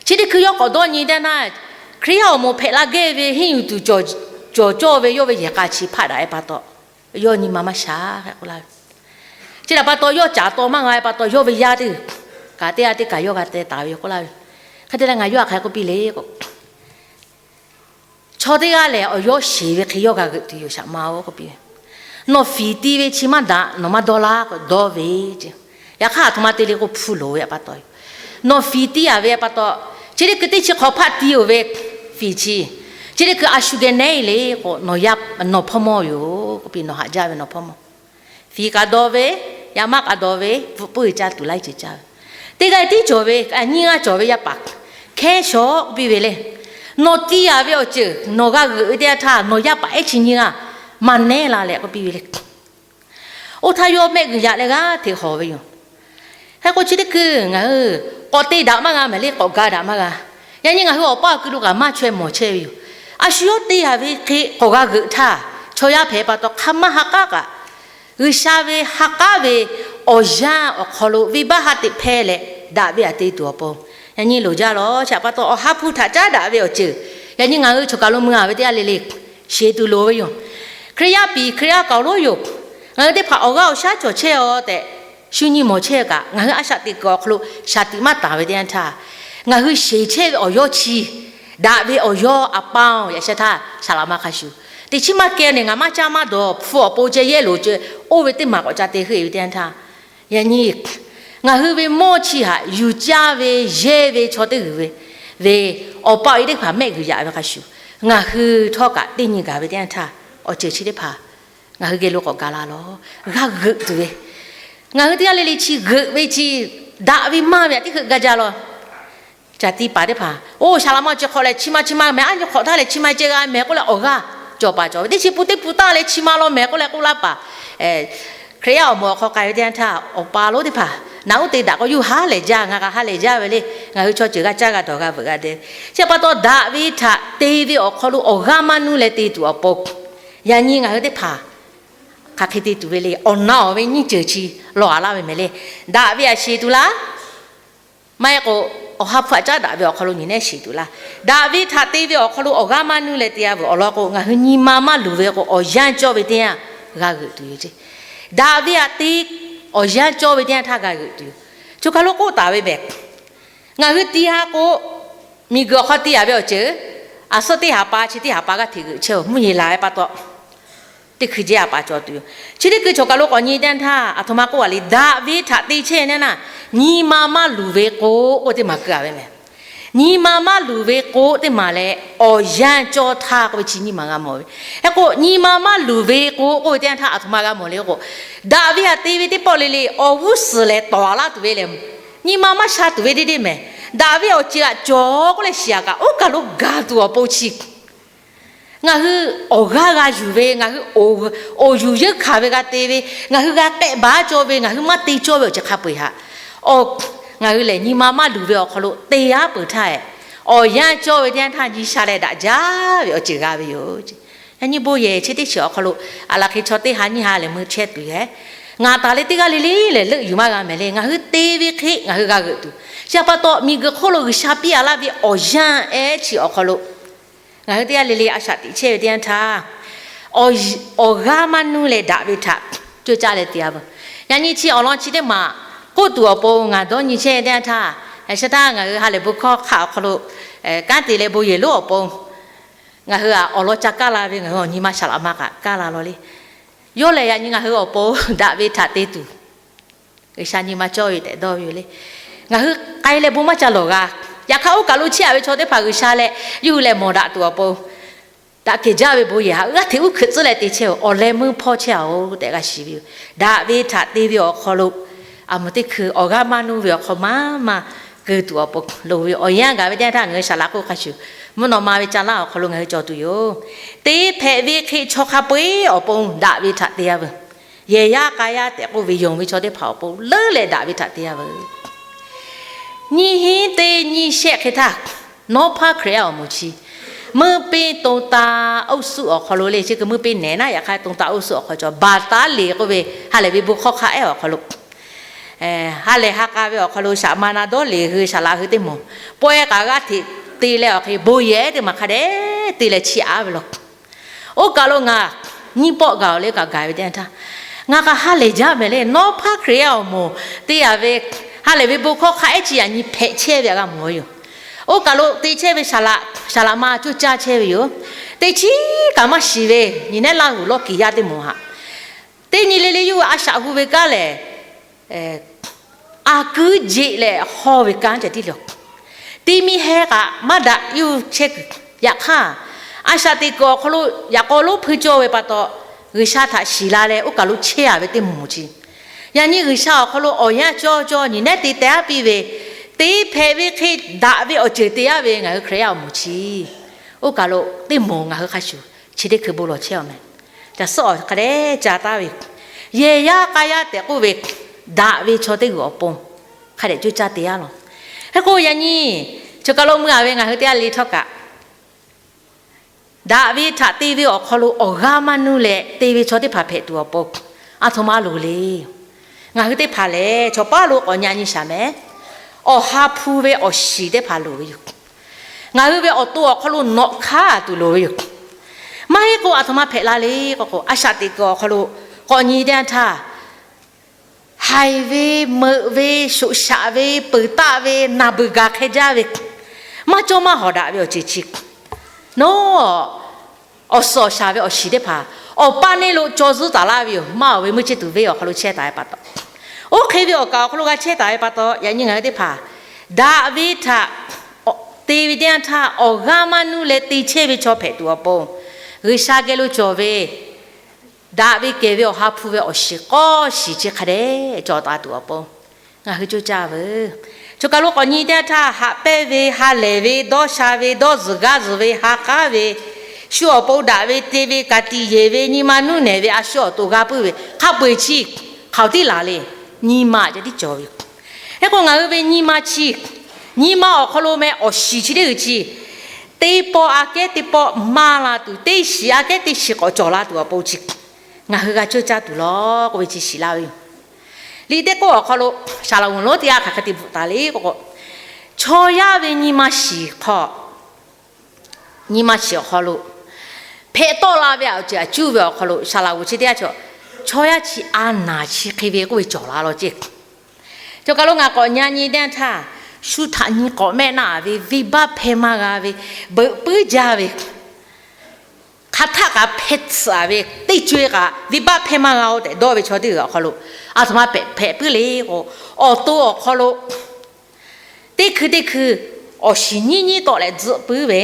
Chi teˇ hkui yawˇ k'awꞈ dawˇ nyi teˇ yanˇ, Hkriꞈ yaˇ awˬ moˍ hpehꞈ la geh ve henˇ yuˬ tuˬ cawˬ cawˇ ve yawˇ ve yehˬ k'a chi hpaˆ daꞈ-e pa taw, yawˇ nyi ma maˇ sha hk'e k'oˆ laˇ ve. Chi htaꞈ pa taw, yawˇ caˍ taw maˇ g'a-e pa taw, yawˇ ve yaˇ teˇ kaꞈ teˇ g'aˇ teˇ kaꞈ yawˇ g'a teh taˍ ve yoˬ k'oˆ laˇ ve. Hk'e te leh ngaˬ yawˇ htaꞈ hk'aˬ hk'e k'oˆ piˇ le k'o, chaw teˇ g'aˇ lehˬ, awˬ yawˇ sheˍ ve hk'e yawˇ g'a g'euꞈ tuˬ yoˬ, shaˍ ma-oˬ k'oˆ piˇ ve. Nawˬ fiˍ ti ve chi maˇ daꞈ, nawˬ maˇ dawˇ laˇ k'o, dawˇ ve ce. Yaꞈ hk'aˇ, aˬ htoꞈ ma te le k'o, hpu loˍ ve pa taw, nawˬ fiˍ ti-a ve pa taw, chi teˇ hkui teˇ chi hk'awꞈ hpaˆ ti-oˬ ve fiˍ chi, chi teˇ hkui a shu geh nehˉ-e le k'o, nawˬ hpawˇ mawˇ yoˬ k'oˆ piˇ. Nawˬ haꞈ jaˇ ve nawˬ hpawˇ mawˇ. Fiˍ kaꞈ dawˇ ve, yaˇ maˇ kaꞈ dawˇ ve, bvuhꞈ puiˉ-e caˇ tuˬ laiˉ ceuˬ caˇ ve. Teˇ g'aˇ tiˉ cawˬ ve, nyiˇ g'aˇ cawˬ ve yaˇ paˍ hkehˉ shawˍ k'oˆ piˇ ve le. Nawˬ ti-a ve awˬ ceuˬ nawˬ g'a g'euꞈ ve teˇ yanˇ htaˇ, nawˬ yaˇ paˍ ehˉ chi nyiˇ g'aˇ maˇ nehˉ la leh k'oˆ piˇ ve le. Oˇ htaˇ yawˇ mehˆ g'uiˬ yaꞈ leh g'aˇ hteꞈ hawˍ ve yoˬ. Hk'e k'o, chi teˇ hkui ngaˬ hui k'awꞈ te daꞈ maˇ g'a mehˍ le, k'awꞈ ga daꞈ maˇ g'a. Yaꞈ nyi ngaˬ hui awˬ paˇ awˬ kui lo kaꞈ maˇ chaweh mawˬ chehˇ ve yoˬ. A shu yawˇ te-a ve hk'e k'awꞈ g'a g'euꞈ htaˇ, chaw yaˇ hpehꞈ pa taw hk'a maˇ ha k'aˉ kaꞈ, G'uiˬsha ve ha k'aˉ ve awˬ yanˇ awˬ hk'aw lo venˇbaˆ ha teꞈ hpehˇ leh daꞈ ve aꞈ te tuˬ awˬ pon, yaꞈ nyi loˍ jaˇ lawˬ. Chi htaꞈ pa taw, awˬ ha hpu htaꞈ caˉ daꞈ ve awˬ ceuˬ yaꞈ nyi ngaˬ hui choˬ kaˬ lo mui-a ve teˇ g'aˇ le le sheˍ tuˬ loˍ ve yoˬ. Hkriꞈ yaˇ piˍ Hkriꞈ yaˇ kaoˬ lonˉ yoˬ. Ngaˬ hui teˇ hpaˍ awˬ g'aˇ awˬ shaˉ cawˬ chehˇ-aw tehꞈ shu nyi mawˬ chehˇ kaꞈ, ngaˬ hui a shaꞈ teꞈ kuiˬ awˬ hk'aw lo shaˍ tiꞈ maˇ taˍ ve teˇ yanˇ htaˇ, ngaˬ hui sheˍ chehˇ ve awˬ yawˇ chi daꞈ ve awˬ yawˇ a pa-oˬ, yaꞈ sheh htaˇ saˍ laꞈ ma hk'a shuˍ, teꞈ chiˉ maˇ kehˬ nehˬ, ngaˬ maˇ caˇ maˇ dawˬ, hpu awˬ pon ceh yehˇ loˍ ceh, oˇ ve teˇ maˬ k'awꞈ ca te heuˆ-e ve teˇ yanˇ htaˇ, yaꞈ nyi ngaˬ hui ve mawˇ chi htaꞈ yuˬ caˇ ve yehˇ ve chaw teˇ g'uiˬ ve, ve awˬ pa awˬ e teˇ hpaˍ mehˆ g'uiˬ yaꞈ ve hk'a shuˍ, ngaˬ hui htawˇ kaꞈ teˇ nyi gaˬ ve teˇ yanˇ htaˇ, awˬ ceuˬ chi teˇ hpaˍ ngaˬ hui geh lo k'awꞈ gaˬ la lawˬ. G'a g'euꞈ tuˬ ve, ngaˬ hui teˇ g'aˇ le le chi g'euꞈ ve chi daꞈ ve maˇ ve aꞈ teˇ hkeuꞈ ga jaˇ lawˬ. Caˬ tiˍ paˍ teˇ hpaˍ, oˇ saˍ laꞈ ma chi hk'awꞈ lehˬ, chi ma chi ma mehˍ, a nyi hk'awꞈ htaˇ lehˬ chi ma ceh g'a mehˍ k'oˆ leh awˬ g'aˇ cawˬ paˍ cawˬ ve teˇ chi pun teˇ pun taˇ leh chi ma law mehˍ k'oˆ leh k'oˆ laˇ paˍ. Hkriꞈ yaˇ awˬ moˍ awˬ hk'aw k'ai ve teˇ yanˇ htaˇ, awˬ pa lonˉ teˇ hpaˍ naꞈ uˉ te daꞈ k'o, yawˇ hui haˉ lehˬ jaˇ, ngaˬ kaꞈ haˉ lehˬ jaˇ ve le. Ngaˬ hui chaw ceuˬ g'a caˇ g'a dawˬ g'a veuꞈ g'a deh. Chi pa taw, daꞈ ve htaꞈ te ve awˬ hk'aw lo awˬ g'aˇ maˇ nuˇ leh te tuˬ awˬ pon, yaꞈ nyi ngaˬ hui teˇ hpaˍ hk'aˬ hk'e te tuˬ ve le. Awˬ na awˬ ve nyiˇ ceuˬ chi lawˬ a laˇ ve mehˍ le. Daꞈ ve htaꞈ shiˍ tuˬ laˇ. Maˇ heˆ k'o, awˬ ha hpu htaꞈ caˉ daꞈ ve awˬ hk'aw lo nyi nehˉ shiˍ tuˬ laˇ. Daꞈ ve htaꞈ te ve awˬ hk'aw lo awˬ g'aˇ maˇ nuˇ leh te a veuˬ awˬ lawn k'o, ngaˬ hui nyi ma maˇ luˬ ve k'o, awˬ yanˇ cawˇ ve teˇ yanˇ g'a g'euꞈ tuˬ yoˬ ceˇ. Daꞈ ve htaꞈ te, awˬ yanˇ cawˇ ve teˇ yanˇ htaˇ g'a g'euꞈ tuˬ yoˬ. Choˬ kaˬ lo k'oˆ taˍ ve mehˍ. Ngaˬ hui te ha k'o, miˬguiˬ awˬ hk'aw te a ve awˬ ceuˬ, aˬ suhˉ teˇ ha pa chi teˇ ha pa g'aˇ hteꞈ g'euꞈ chehˇ-oˬ. Mvuhˇ yeˬ laˬ ve pa taw, teˇ hkui jehˇ a pa cawˬ tuˬ yoˬ. Chi teˇ hkui choˬ kaˬ lo k'awꞈ nyi teˇ yanˇ htaˇ, aˬ htoꞈ ma k'oˆ a le. Daꞈ ve htaꞈ te chehˇ ve teˇ yanˇ, nyi ma maˇ luˬ ve k'o k'oˆ teˇ maˬ keu a ve mehˍ. Nyi ma maˇ luˬ ve k'o teˇ maˬ leh, awˬ yanˇ cawˇ htaˇ k'oˆ ve chi nyiˇ maˬ g'a mawˬ ve. Hk'e k'o, nyi ma maˇ luˬ ve k'o k'oˆ ve teˇ yanˇ htaˇ, aˬ htoꞈ ma g'a mawˬ le k'o, daꞈ ve htaꞈ te ve teˇ pawˆ le le awˬ g'uˇ suhˍ lehˬ tawˍ a laˇ tuˬ ve lehˬ, nyi ma maˇ sha tuˬ ve deˇ deˇ mehˍ. Daꞈ ve awˬ ceuˬ htaꞈ cawˬ k'oˆ leh shiˍ a kaꞈ, oˇ kaˬ lo gaˬ tuˬ awˬ pon chi ngaˬ hui awˬ g'aˇ g'a yuˬ ve, ngaˬ hui awˬ yuˬ yeunˇ hkanˍ ve g'a te ve, ngaˬ hui g'a k'ehˆ baˬ cawˇ ve, ngaˬ hui maˇ te cawˇ ve awˬ ceuˬ hk'a peu-eˬ htaꞈ, ngaˬ hui lehˬ nyi ma maˇ luˬ ve awˬ hk'aw lo te aˉ peuˬ htaˇ, awˬ yanˇ cawˇ ve teˇ yanˇ htaˇ nyi sha leh daꞈ jaˇ ve awˬ ceuˬ g'a ve yoˬ. Yaꞈ nyi bon yehˬ chi teˇ shiˍ awˬ hk'aw lo, aˬ laˬ hk'e chaw teˇ ha nyiˇ ha lehˬ mui chehˇ tuˬ yoˬ. Ngaˬ taˍ leh teˇ g'aˇ le le lehˬ leuˆ yuˬ maˇ g'a mehˍ le. Ngaˬ hui te ve hk'e ngaˬ hui g'a g'euꞈ tuˬ. Chi pa taw, miˬguiˬ hk'oˆ lo G'uiˬsha piˇ a laˇ ve awˬ yanˇ ehˉ chi awˬ hk'aw lo, ngaˬ hui teˇ g'aˇ le le a shaꞈ teꞈ chehˇ ve teˇ yanˇ htaˇ, awˬ g'aˇ maˇ nuˇ leh daꞈ ve htaꞈ coˇ caˇ leh te a veuˬ. Yaꞈ nyi chi awˬ lawn chi teˇ maˬ k'oˆ tuˬ awˬ pon ngaˬ dawˇ nyi chehˇ teˇ yanˇ htaˇ, shaˉ htaˇ ngaˬ hui ha lehˬ bon hkawˇ hk'aˆ awˬ hk'aw lo kanˉ te leh bon yehˬ lonˉ awˬ pon ngaˬ hui a awˬ lawn ca kaˇ la ve, ngaˬ hui awˬ nyi ma shaˍ laꞈ ma kaꞈ kaˇ la law le. Yawˇ lehˬ yaꞈ nyi ngaˬ hui awˬ pon daꞈ ve htaꞈ te tuˬ G'uiˬsha nyi ma cawˇ ve tehꞈ dawˇ ve yoˬ le. Ngaˬ hui k'ai leh bon maˇ ca lawˬ g'a. Yaꞈ hk'aˇ, oˇ kaˬ lo chehˇ a ve chaw teˇ hpaˍ G'uiˬsha leh yawˇ hui lehˬ mawˬ daꞈ tuˬ awˬ pon, daꞈ kehˬ jaˇ ve bon yehˬ htaꞈ g'aˇ hteꞈ uˉ hkeuꞈ tcuhˉ leh te chehˇ-oˬ. Awˬ leh meuˇ hpawˇ chehˇ a-oˬ tehꞈ g'a shiˍ ve yoˬ. Daꞈ ve htaꞈ te ve awˬ hk'aw lo, aˬ meuˍ teˇ hkui awˬ g'aˇ maˇ nuˇ ve awˬ hk'aw maˇ maˇ keu tuˬ awˬ pon loˍ ve awˬ yanˇ gaˬ ve teˇ yanˇ htaˇ, ngaˬ hui shaˍ laꞈ k'oˆ hk'a shuˍ, mvuhˇ naw ma ve ca laˇ awˬ hk'aw lo ngaˬ hui cawˬ tuˬ yoˬ. Te hpehꞈ ve hk'e chaw hk'a peu-eˬ awˬ pon daꞈ ve htaꞈ te a veuˬ. Yehˬ yaˇ k'a yaˇ tehꞈ k'oˆ ve yonˍ ve chaw teˇ hpaˍ awˬ pon leuˉ leh daꞈ ve htaꞈ te a veuˬ. Nyiˇ hinˉ teˇ nyiˇ shehˆ hk'e htaˇ, nawˉ hpaˇ Hkriꞈ yaˇ awˬ moˍ chi, meuˇ peˇ to ta oˇ suhˆ awˬ hk'aw lo le, chi k'o meuˇ peˇ nehˬ naˉ, yaꞈ hk'aˇ to ta oˇ suhˆ awˬ hk'aw cawˬ baˬ taˉ le k'oˆ ve ha lehˬ ve bon hkawˇ hk'a ehˉ awˬ hk'aw lo, ha lehˬ ha k'a ve awˬ hk'aw lo shaꞈ ma na dawˇ le hui shaˍ laꞈ hui teˇ moˍ, pawehˇ k'a g'aˇ hteꞈ te leh awˬ hk'e bon yehˬ teˇ maˬ hk'a dehꞈ te leh chiˇ aˉ ve law. Oˇ kaˬ lo ngaˬ nyiˇ pawˆ gaˬ-oˬ le, kaꞈ gaˬ ve teˇ yanˇ htaˇ, ngaˬ kaꞈ ha lehˬ jaˇ mehˍ le. Nawˉ hpaˇ Hkriꞈ yaˇ awˬ moˍ te a ve ha lehˬ ve bon hkawˇ hk'a ehˉ chi yaꞈ nyi hpehꞈ chehˇ ve htaꞈ g'a mawˬ ve yoˬ. Oˇ kaˬ lo te chehˇ ve shaˍ laꞈ, shaˍ laꞈ ma coˇ caˇ chehˇ ve yoˬ. Teˇ chiˉ kaꞈ maˇ shiˍ ve nyi nehˉ laˇ g'uˬ lawˇ kiˬ yaˇ teˇ moˍ htaꞈ, teˇ nyi le le yawˇ hui a shaꞈ hu ve kanˉ lehˬ, a kuiˉ jeꞈ leh hawˇ ve kanˉ ceh tiˉ le. Teˇ miˇ heh kaꞈ maˇ daꞈ yawˇ hui chehˇ kuiˬ. Yaꞈ hk'aˇ, a shaꞈ teꞈ kuiˬ awˬ hk'aw lo yaꞈ k'aw lonˉ hpui cawˇ ve pa taw, G'uiˬsha htaꞈ shiˍ la leh oˇ kaˬ lo chehˇ a ve teˇ moˍ chi, yaꞈ nyi G'uiˬsha awˬ hk'aw lo awˬ yanˇ cawˇ cawˇ nyi nehˉ te teh aˉ piˇ ve, te hpehꞈ ve hk'e daꞈ ve awˬ ceuˬ te aˉ ve ngaˬ hui Hkriꞈ yaˇ awˬ moˍ chi, oˇ kaˬ lo teˇ moˍ ngaˬ hui hk'a shuˍ chi teˇ hkui bon lawˬ chehˇ a mehˍ. Caˬ suhˉ awˬ hk'a dehꞈ ca taˉ ve, yehˬ yaˇ k'a yaˇ tehꞈ k'oˆ ve, daꞈ ve chaw teˇ g'uiˬ awˬ pon hk'a dehꞈ coˇ caˇ te aˉ law. Hk'e k'o, yaꞈ nyi choˬ kaˬ lo mui a ve ngaˬ hui teˇ g'aˇ le htawˇ kaꞈ, daꞈ ve htaꞈ te ve awˬ hk'aw lo awˬ g'aˇ maˇ nuˇ leh te ve chaw teˇ hpaˍ hpehꞈ tuˬ awˬ pon, aˬ htoꞈ ma loˍ le. Ngaˬ hui teˇ hpaˍ lehˬ, chaw paˉ lo k'awꞈ nyi a nyi shaˍ mehˍ. Awˬ ha hpu ve awˬ shiˍ teˇ hpaˍ loˍ ve yoˬ. Ngaˬ hui ve awˬ to awˬ hk'aw lo nawꞈ hk'aˇ tuˬ loˍ ve yoˬ. Maˇ heˆ k'o, aˬ htoꞈ ma hpehꞈ la le k'o k'o, a shaꞈ teꞈ kuiˬ awˬ hk'aw lo k'awꞈ nyi teˇ yanˇ htaˇ, haiˬ ve, meuꞈ ve, shoꞈ shaꞈ ve, peuˬ taˆ ve, naˬ beuˬ gaˬ hk'e jaˇ ve, maˇ cawˇ maˇ hawˍ daꞈ ve awˬ ceuˬ chi, nawˉ awˬ suhˍ awˬ shaˍ ve awˬ shiˍ teˇ hpaˍ awˬ paˇ neˇ lo caw zuhˉ taˍ laˇ ve yoˬ. Maˇ awˬ ve meuˇ chehˇ tuˬ venˇ awˬ hk'aw lo chehˇ taˍ ve pa taw, oˇ hk'e ve awˬ kaˍ awˬ hk'aw lo g'a chehˇ taˍ ve pa taw, yaꞈ nyi ngaˬ hui teˇ hpaˍ daꞈ ve htaꞈ te ve teˇ yanˇ htaˇ, awˬ g'aˇ maˇ nuˇ leh te chehˇ ve chaw hpehꞈ tuˬ awˬ pon, G'uiˬsha geh lo cawˬ ve daꞈ ve kehˬ ve awˬ ha hpu ve awˬ shiˍ k'awˇ shiˍ chi hk'a dehꞈ cawˬ taˍ tuˬ awˬ pon, ngaˬ hui coˇ caˇ veuˬ. Choˬ kaˬ lo k'awꞈ nyi teˇ yanˇ htaˇ, haꞈ pehnˇ ve, ha lehˬ ve, dawˇ sha ve, dawˇ zuhˬ gaˇ zuhˬ ve, ha k'aˉ ve, shu awˬ pon daꞈ ve te ve ka tiꞈ yeˬ ve nyi ma nuˇ nehˬ ve a shu awˬ to g'a puiˉ ve hk'a peu-eˬ chi hk'aoˍ tiˉ laˬ le. Nyi ma ca tiˉ cawˬ ve. Hk'e k'o ngaˬ hui ve nyi ma chi, nyi ma awˬ hk'aw lo meh awˬ shiˍ chi teˇ g'uiˬ chi, teˇ pawˆ aꞈ kehˉ teˇ pawˆ maˇ la tuˬ, teˇ shiˍ aꞈ kehˉ teˇ shiˍ k'awꞈ cawˬ la tuˬ awˬ pon chi ngaˬ hui g'a cawˇ caˇ tuˬ lawˬ k'oˆ ve chi shiˍ laˇ ve yoˬ. Liꞈ teˇ k'oˆ awˬ hk'aw lo Saˍ laꞈ g'uˬ lonˉ teˇ g'aˇ hk'aˬ hk'e te bvuhꞈ taˍ le k'o k'o, chaw yaˇ ve nyi ma shiˍ hk'aw, nyi ma shiˍ awˬ hk'aw lo hpehꞈ tawˆ la ve awˬ ceuˬ aꞈ cuˇ ve awˬ hk'aw lo Saˍ laꞈ g'uˬ chi teˇ g'aˇ chaw, chaw yaˇ chi a naˍ chi hk'e ve k'oˆ ve cawˬ la lawˬ ceˇ. Cawˬ kaˬ lo ngaˬ k'awꞈ nyi nyi teˇ yanˇ htaˇ, shu htaꞈ nyi k'awꞈ mehˆ naˆ ve venˇbaˆ hpehˇ maˇ g'a ve, beuꞈ puiˉ jaˇ ve, hk'aˬ htaˆ kaꞈ hpehˇ tsuhꞈ ve, teˇ co-e kaꞈ venˇbaˆ hpehˇ maˇ g'a-oˬ tehꞈ dawˇ ve chaw teˇ g'uiˬ awˬ hk'aw lo aˬ htoꞈ ma hpehꞈ puiˉ le k'o, awˬ to awˬ hk'aw lo teˇ hkui teˇ hkui awˬ shiˍ nyiˉ nyiˉ tawˆ leh tzuhˆ puiˉ ve,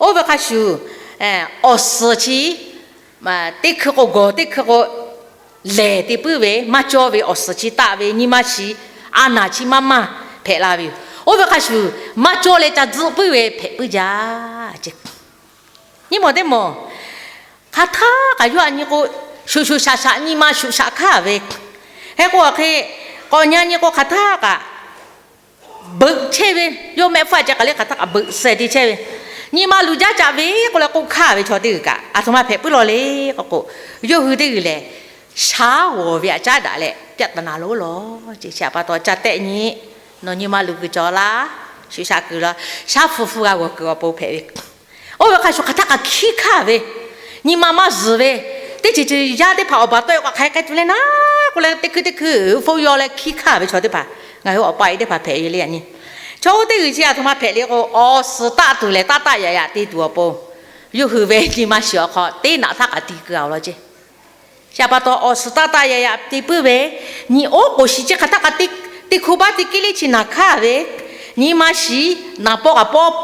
oˇ ve hk'a shuˍ awˬ suhˍ chi teˇ hkui k'o gawˬ teˇ hkui k'o lehˬ te puiˉ ve, maˇ cawˇ ve awˬ suhˍ chi taˆ ve nyi ma shiˍ a naˍ chi maˇ maˇ hpehꞈ la ve yoˬ. Oˇ ve hk'a shuˍ maˇ cawˇ leh ca tzuhˆ puiˉ ve hpehꞈ puiˉ jaˇ. Nyi mawˬ teˇ mawˬ, hk'aˬ htaˆ kaꞈ yawˇ aꞈ nyi k'o, shuˍ shuˍ shaꞈ shaꞈ nyi ma shuˍ shaꞈ hkaˇ ve, hk'e k'o hk'e k'awꞈ nyi nyi k'o hk'aˬ htaˆ kaꞈ beuꞈ chehˇ ve, yawˇ mehˆ hpfuhˇ ceh k'aˬ le hk'aˬ htaˆ kaꞈ beuꞈ suh te chehˇ ve, nyi ma luˬ jaˇ caꞈ ve k'oˆ leh k'oˆ hkaˇ ve chaw teˇ g'uiˬ kaꞈ aˬ htoꞈ ma hpehꞈ puiˉ lawˬ le k'o k'o, yawˇ hui teˇ g'uiˬ lehˬ shaˉ g'awˬ ve aꞈ caˉ daꞈ leh ပြဿနာ loˉ lawˬ ceˇ. Chi aꞈ pa taw ca tehˆ nyi, nawˬ nyi ma luˬ kuiˬ cawˬ laˇ, shuˍ shaꞈ kuiˬ la, shaˉ hpu hpu g'a g'awˬ kuiˬ awˬ pon hpehꞈ ve. Oˇ ve hk'a shuˍ hk'aˬ htaˆ kaꞈ hkiˇ hkaˇ ve, nyi ma maˇ zuhˬ ve, teˇ ceuˬ ceuˬ yaˇ teˇ hpaˍ awˬ baˬ tawˆ e k'o hk'aˬ hk'e te leh naˉ k'oˆ leh teˇ hkui teˇ hkui hpu yaw leh hkiˇ hkaˇ ve chaw teˇ hpaˍ, ngaˬ hui awˬ pa e teˇ hpaˍ hpehꞈ ve le yaꞈ nyi. Chaw oˇ teˇ g'uiˬ chi aˬ htoꞈ ma hpehꞈ le k'o, awˬ suhˍ taˆ tuˬ lehˬ taˆ taˆ yaꞈ yaꞈ te tuˬ awˬ pon, yawˇ hui ve nyi ma shiˍ awˬ hk'aw teˇ naꞈ htaˇ kaꞈ ti keu-a law ceˇ. Chi aꞈ pa taw awˬ suhˍ taˆ taˆ yaꞈ yaꞈ te puiˉ ve, nyi oˉ k'oˍ shiˍ chi hk'aˬ htaˆ kaꞈ teˇ hkuˇ baˆ teˇ kiˇ liˇ chi naˬ hkaˇ ve, nyi ma shiˍ naˍ pawˆ kaꞈ pawˆ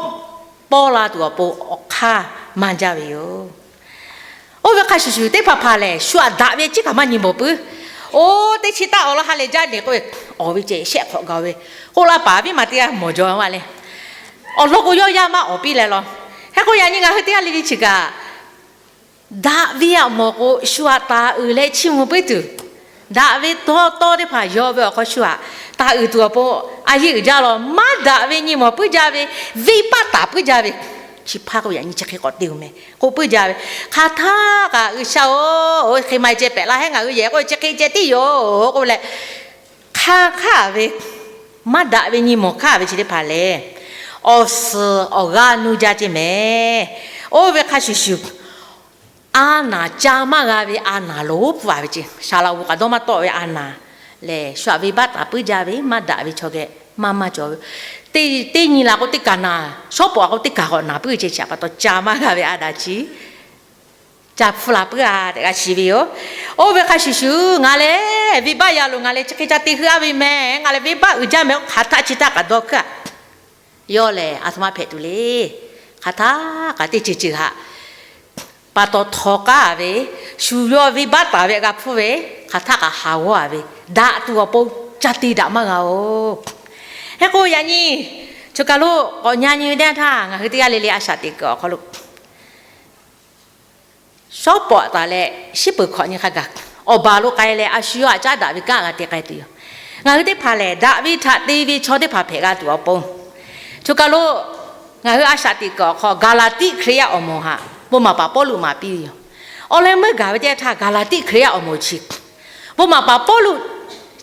pawˆ la tuˬ awˬ pon awˬ hk'aˇ maˇ jaˇ ve yoˬ. Oˇ ve hk'a shuˍ shuˍ teˇ hpaˍ hpaˍ lehˬ shu aꞈ daꞈ ve ciˉ kaꞈ maˇ nyi mawˬ puiˉ. Oˇ teˇ chi taˆ awˬ lawn ha lehˬ jaˇ le k'oˆ ve, awˬ ve ceh shehˆ hk'awꞈ gaˬ ve k'oˆ laˇ paˍ viˉ ma teˇ g'aˇ mawˬ jaw maˇ le. Awˬ lawn k'o yawˇ yaˇ maˇ awˬ piˇ leh law. Hk'e k'o yaꞈ nyi ngaˬ hui teˇ g'aˇ le le chi kaꞈ daꞈ ve aꞈ mawˬ k'o shu aꞈ taˍ uiˍ leh chiˇ mvuh puiˉ tuˬ, daꞈ ve tawˇ tawˇ teˇ hpaˍ yaw ve awˬ hk'aw shu aꞈ taˍ uiˍ tuˬ awˬ pon a yeˇ uiˍ jaˇ law. Maˇ daꞈ ve nyi mawˬ puiˉ jaˇ ve, venˇbaˆ taˍ puiˉ jaˇ ve, chi hpaˇ k'o yaꞈ nyi chi hk'e k'awꞈ te-oˬ meh k'oˆ puiˉ jaˇ ve. Hk'aˬ htaˆ kaꞈ G'uiˬsha-oˬ, hk'e ma ceh pehꞈ laˇ hehˉ ngaˬ hui yehˬ k'oˆ ve chi hk'e ceh tiˉ yoˬ k'oˆ leh, hk'aˬ hk'aˇ ve maˇ daꞈ ve nyi mawˬ hk'aˇ ve chi teˇ hpaˍ lehˬ, awˬ suhˍ awˬ g'aˇ nuˇ jaˇ ceˇ meh. Oˇ ve hk'a shuˍ shuˍ, a naˍ ca maˇ g'a ve a naˍ lonˉ pfuhˇ-a ve ceˇ. Saˍ laꞈ g'uˬ k'aꞈ dawˇ maˇ tawˆ ve a naˍ lehˬ, shu aꞈ venˇbaˆ taˍ puiˉ jaˇ ve, maˇ daꞈ ve chaw geh maˇ maˇ cawˬ ve. Teˇ nyi laˬ k'o teˇ kaˬ naˍ, shawˉ pawˍ k'o teˇ kaˬ k'awꞈ naˍ puiˉ ve ceˇ. Chi aꞈ pa taw ca maˇ g'a ve a daꞈ chi ca hpfuhˇ la puiˉ-a tehꞈ g'a shiˍ ve yoˬ. Oˇ ve hk'a shuˍ shuˍ ngaˬ lehˬ venˇbaˆ ya loˬ, ngaˬ lehˬ chi hk'e ca te heuˆ-a ve meh, ngaˬ lehˬ venˇbaˆ uiˍ jaˇ meh, hk'aˬ htaˆ chi htaˇ kaꞈ dawˇ hkuiˉ-a. Yawˇ lehˬ aˬ htoꞈ ma hpehꞈ tuˬ le. Hk'aˬ htaˆ kaꞈ teˇ ceuˬ ceuˬ htaꞈ pa taw htaw k'aˉ ve, shu yawˇ venˇbaˆ taˍ ve g'a hpfuhˇ ve, hk'aˬ htaˆ kaꞈ haˍ g'awˇ-a ve, daꞈ tuˬ awˬ pon ca te daꞈ maˇ g'a-oˬ. Hk'e k'o yaꞈ nyi choˬ kaˬ lo k'awꞈ nyi nyi ve teˇ yanˇ htaˇ ngaˬ hui teˇ g'aˇ le le a shaꞈ teꞈ kuiˬ awˬ hk'aw lo shawˉ pawˍ taˍ leh shiˉ peuˬ hkawꞈ nyi hk'a gaˬ awˬ baˬ lo k'ai leh a shu yawˇ htaꞈ caˉ daꞈ ve kanˉ g'a te k'ai tuˬ yoˬ. Ngaˬ hui teˇ hpaˍ lehˬ daꞈ ve htaꞈ te ve chaw teˇ hpaˍ hpehꞈ g'a tuˬ awˬ pon, choˬ kaˬ lo ngaˬ hui a shaꞈ teꞈ kuiˬ awˬ hk'aw Gaˍlaˍtiˆ Hkriꞈ yaˇ awˬ moˍ htaꞈ bon maˍ paˍ Pawˇluꞈ maˍ piˇ ve yoˬ. Awˬ leh meuˇ gaˬ ve teˇ yanˇ htaˇ Gaˍlaˍtiˆ Hkriꞈ yaˇ awˬ moˍ chi bon maˍ paˍ Pawˇluꞈ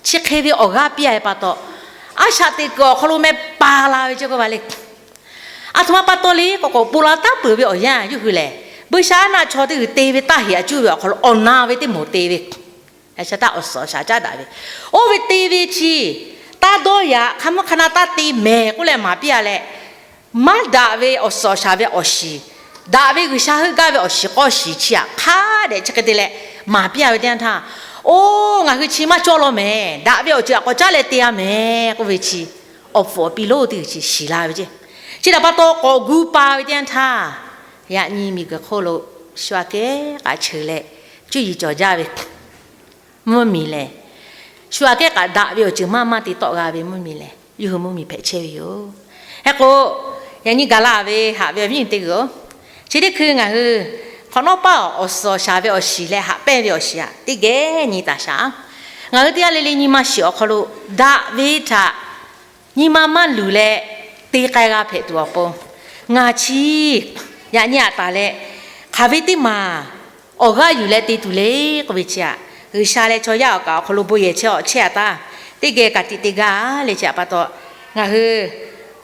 chi hk'e ve awˬ g'aˇ piˇ-a ve pa taw, a shaꞈ teꞈ kuiˬ awˬ hk'aw lo meh pa la ve ceˇ k'oˆ ve le. Aˬ htoꞈ ma pa taw le k'o k'o, bon la taˉ peuˬ ve awˬ yanˇ yawˇ hui lehˬ, buiˇshaˆaˉnaˆ chaw teˇ g'uiˬ te ve taˇ heꞈ aꞈ cuˇ ve awˬ hk'aw lo awˬ na ve teˇ moˍ te ve, shaˍ taˆ awˬ suhˍ awˬ shaˍ caˉ daꞈ ve, oˇ ve te ve chi taˇ dawˇ yaꞈ, hk'a mvuhˇ hk'a na taˇ te mehˍ k'oˆ leh maˍ piˇ-a leh, maˇ daꞈ ve awˬ suhˍ awˬ shaˍ ve awˬ shiˍ, daꞈ ve G'uiˬsha heuˆ gaˇ ve awˬ shiˍ k'awˇ shiˍ chi htaꞈ hk'a dehꞈ chi hk'e te leh maˍ piˇ-a ve teˇ yanˇ htaˇ, oˇ ngaˬ hui chi maˇ cawˇ law mehˍ, daꞈ ve awˬ ceuˬ htaꞈ k'awꞈ caˉ leh te-a mehˍ k'oˆ ve chi awˬ pfuhˍ awˬ pi lonˉ teˇ g'uiˬ chi shiˍ la ve ceˇ. Chi htaꞈ pa taw k'awꞈ gu pa ve teˇ yanˇ htaˇ, yaꞈ nyi miˬguiˬ hk'oˆ lo shu aꞈ kehˉ k'aꞈ cheuˬ leh cuˇ yiˍ cawˬ jaˇ ve mvuhˇmiˬ lehˬ, shu aꞈ kehˉ k'aꞈ daꞈ ve awˬ ceuˬ maˇ maˇ te tawˆ g'a ve mvuhˇmiˬ lehˬ, yawˇ hui mvuhˇmiˬ hpehꞈ chehˇ ve yoˬ. Hk'e k'o, yaꞈ nyi gaˬ la ve haꞈ ve awˬ viˉ awˬ nyi teˇ g'uiˬ-oˬ, Chi teˇ hkui ngaˬ hui hk'awꞈ nawˉ paˆ awˬ suhˍ awˬ shaˍ ve awˬ shiˍ leh haꞈ pehnˇ ve awˬ shiˍ aꞈ teˇ geh nyi taˍ shaˍ. Ngaˬ hui teˇ g'aˇ le le nyi ma shiˍ awˬ hk'aw lo daꞈ ve htaꞈ nyi ma maˇ luˬ leh te k'ai g'a hpehꞈ tuˬ awˬ pon, ngaˬ chi yaꞈ nyi aꞈ taˍ leh hk'aˬ ve teˇ maˬ awˬ g'aˇ yuˬ leh te tuˬ le k'oˆ ve chi aꞈ, G'uiˬsha leh chaw yaˇ awˬ kaꞈ awˬ hk'aw lo bon yehˬ chehˇ awˬ chehˇ a taˇ, teˇ geh ka tiꞈ te gaˇ le chi aꞈ pa taw, ngaˬ hui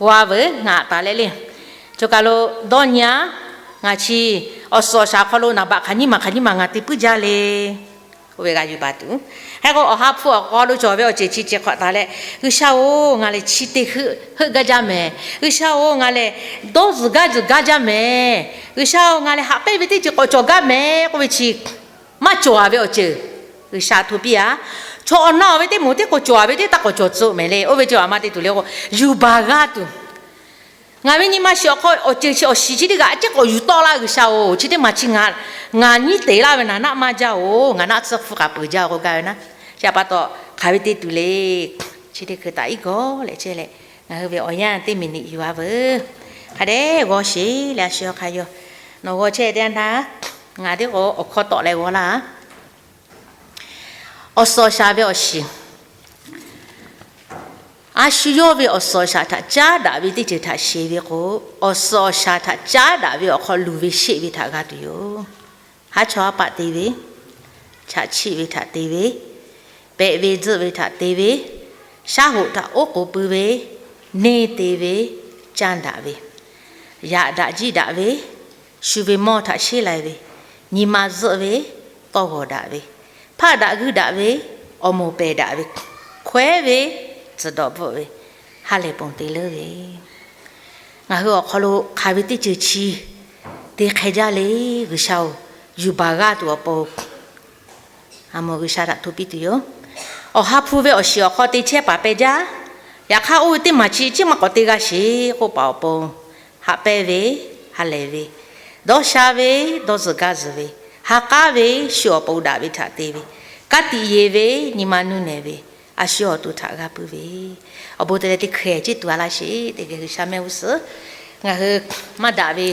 g'a veuˬ ngaˬ aꞈ taˍ leh le, choˬ kaˬ lo dawˇ nyi a. Ngaˬ chi awˬ suhˍ awˬ shaˍ hk'aw lo naˍ baꞈ hk'aˬ nyiˇ maˬ hk'aˬ nyiˇ maˬ ngaˬ te puiˉ jaˇ le k'oˆ ve g'a yuˬ baˬ tuˬ. Hk'e k'o, awˬ ha hpu awˬ hk'aw lo cawˬ ve awˬ ceuˬ chi ceh hk'awꞈ taˍ leh, G'uiˬsha-oˬ, ngaˬ lehˬ chi te heuˆ gaˇ jaˇ mehˍ. G'uiˬsha-oˬ, ngaˬ lehˬ dawˇ zuhˬ gaˇ zuhˬ gaˇ jaˇ mehˍ. G'uiˬsha-oˬ, ngaˬ lehˬ haꞈ pehnˇ ve teˇ ceuˬ k'awꞈ cawˬ gaˇ mehˍ k'oˆ ve chi maˇ cawˬ a ve awˬ ceuˬ G'uiˬsha hto piˇ a. Chaw awˬ na awˬ ve teˇ moˍ teˇ k'o cawˬ a ve teˇ taˇ k'awꞈ cawˬ tcuh mehˍ le. Oˇ ve ceuˬ aꞈ ma te tuˬ le k'o, yuˬ baˬ g'a tuˬ. Ngaˬ ve nyi ma shiˍ awˬ hk'aw awˬ ceuˬ chi awˬ shiˍ chi teˇ g'aˇ a ciˉ k'awꞈ yuˬ tawˆ laˇ G'uiˬsha-oˬ, chi teˇ maˬ chi ngaˬ nyiˉ teˍ laˇ ve naˍ naˆ maˇ jaˇ-oˬ, ngaˬ naˆ tsuhˇ hpfuhˇ k'aꞈ peuˬ jaˇ-oˬ k'oˆ gaˇ ve naˆ. Chi aꞈ pa taw, hk'aˬ ve te tuˬ le. Chi teˇ hkui taꞈ iˉ gawˬ leh chehˇ leh, ngaˬ hui ve awˬ yanˇ teˇ miˬniꞈ yuˬ a veuˬ. Hk'a dehꞈ g'awˇ sheˍ leh a shu hk'a yaw. Nawˬ g'awˇ chehˇ teˇ yanˇ htaˇ, ngaˬ teˇ k'o awˬ hkawˇ tawˆ leh g'awˇ laˇ. Awˬ suhˍ awˬ shaˍ ve awˬ shiˍ. A shu yawˇ ve awˬ suhˍ awˬ shaˍ htaꞈ caˉ daꞈ ve teˇ ceuˬ htaꞈ sheˍ ve k'o, awˬ suhˍ awˬ shaˍ htaꞈ caˉ daꞈ ve awˬ hk'aw luˬ ve sheˆ ve htaꞈ g'a tuˬ yoˬ. Haˉ chawˇ haˉ paˆ te ve, chaꞈ chiˆ ve htaꞈ te ve, pehꞈ ve tzuhˆ ve htaꞈ te ve, shaˉ hoꞈ htaꞈ oˉ k'oˍ pui ve, neˇ te ve, caˇ daꞈ ve, yaꞈ daꞈ jiˇ daꞈ ve, shu ve mawˇ htaꞈ sheˉ lai ve, nyi ma zuhˆ ve, tawˇ g'awˬ daꞈ ve, hpaˆ daꞈ g'uiˇ daꞈ ve, awˬ moˍ pehˬ daꞈ ve, hkawehˉ ve, tzuhˬ dawꞈ bvuhꞈ ve, ha lehˬ ponˬ te leuˉ ve, ngaˬ hui awˬ hk'aw lo hk'aˬ ve teˇ ceuˬ chi te hk'e jaˇ le. G'uiˬsha-oˬ, yuˬ baˬ g'aˇ tuˬ awˬ pon, a moˍ G'uiˬsha htaꞈ hto piˇ tuˬ yoˬ. Awˬ ha hpu ve awˬ shiˍ awˬ hk'aw te chehˇ paˍ peh jaˇ. Yaꞈ hk'aˇ, oˇ ve teˇ maˬ chi chi maˇ k'awꞈ te g'a sheˍ k'oˆ paˍ awˬ pon, haꞈ pehnˇ ve, ha lehˬ ve, dawˇ sha ve, dawˇ zuhˬ gaˇ zuhˬ ve, ha k'aˉ ve, shu awˬ pon daꞈ ve htaꞈ te ve, ka tiꞈ yeˬ ve, nyi ma nuˇ nehˬ ve, a shu awˬ to htaꞈ g'a puiˉ ve, awˬ bon te leh teˇ hkeh ciˉ tuˬ a laˇ sheˍ. Teˇ geh G'uiˬsha mehˆ g'uˇ suhˍ ngaˬ hui maˇ daꞈ ve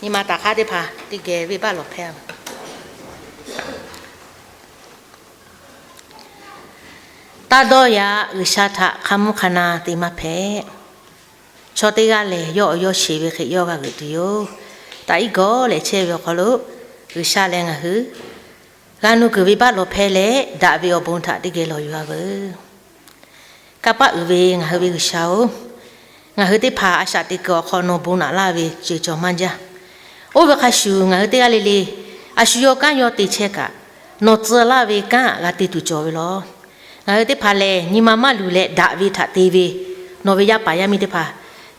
nyi ma taˍ hk'aˇ teˇ hpaˍ teˇ geh venˇbaˆ lawˬ hpehˇ a. Taˇ dawˇ yaꞈ, G'uiˬsha htaꞈ hk'a mvuhˇ hk'a na te maˇ hpehꞈ. Chaw teˇ g'aˇ lehˬ, yawˇ awˬ yawˇ sheˍ ve hk'e yawˇ g'a g'euꞈ tuˬ yoˬ. Taꞈ iˉ gawˬ leh chehˇ ve awˬ hk'aw lo, G'uiˬsha leh ngaˬ hui g'a nuˇ kuiˬ venˇbaˆ lawˬ hpehˇ leh, daꞈ ve awˬ bon htaꞈ teˇ geh lawˬ yuˬ a veuˬ. Kanˇ paˆ uiˍ ve ngaˬ hui ve G'uiˬsha-oˬ, ngaˬ hui teˇ hpaˍ a shaꞈ teꞈ kuiˬ awˬ hk'aw nawˬ bon naꞈ laˇ ve ceuˬ cawˬ maˇ jaˇ. Oˇ ve hk'a shuˍ, ngaˬ hui teˇ g'aˇ le le a shu yawˇ kanˉ yawˇ te chehˇ kaꞈ, nawˬ tcuh laˇ ve kanˉ g'a te tuˬ cawˬ ve law. Ngaˬ hui teˇ hpaˍ lehˬ, nyi ma maˇ luˬ leh daꞈ ve htaꞈ te ve, nawˬ ve yaˇ paˍ yaˇ miˇ teˇ hpaˍ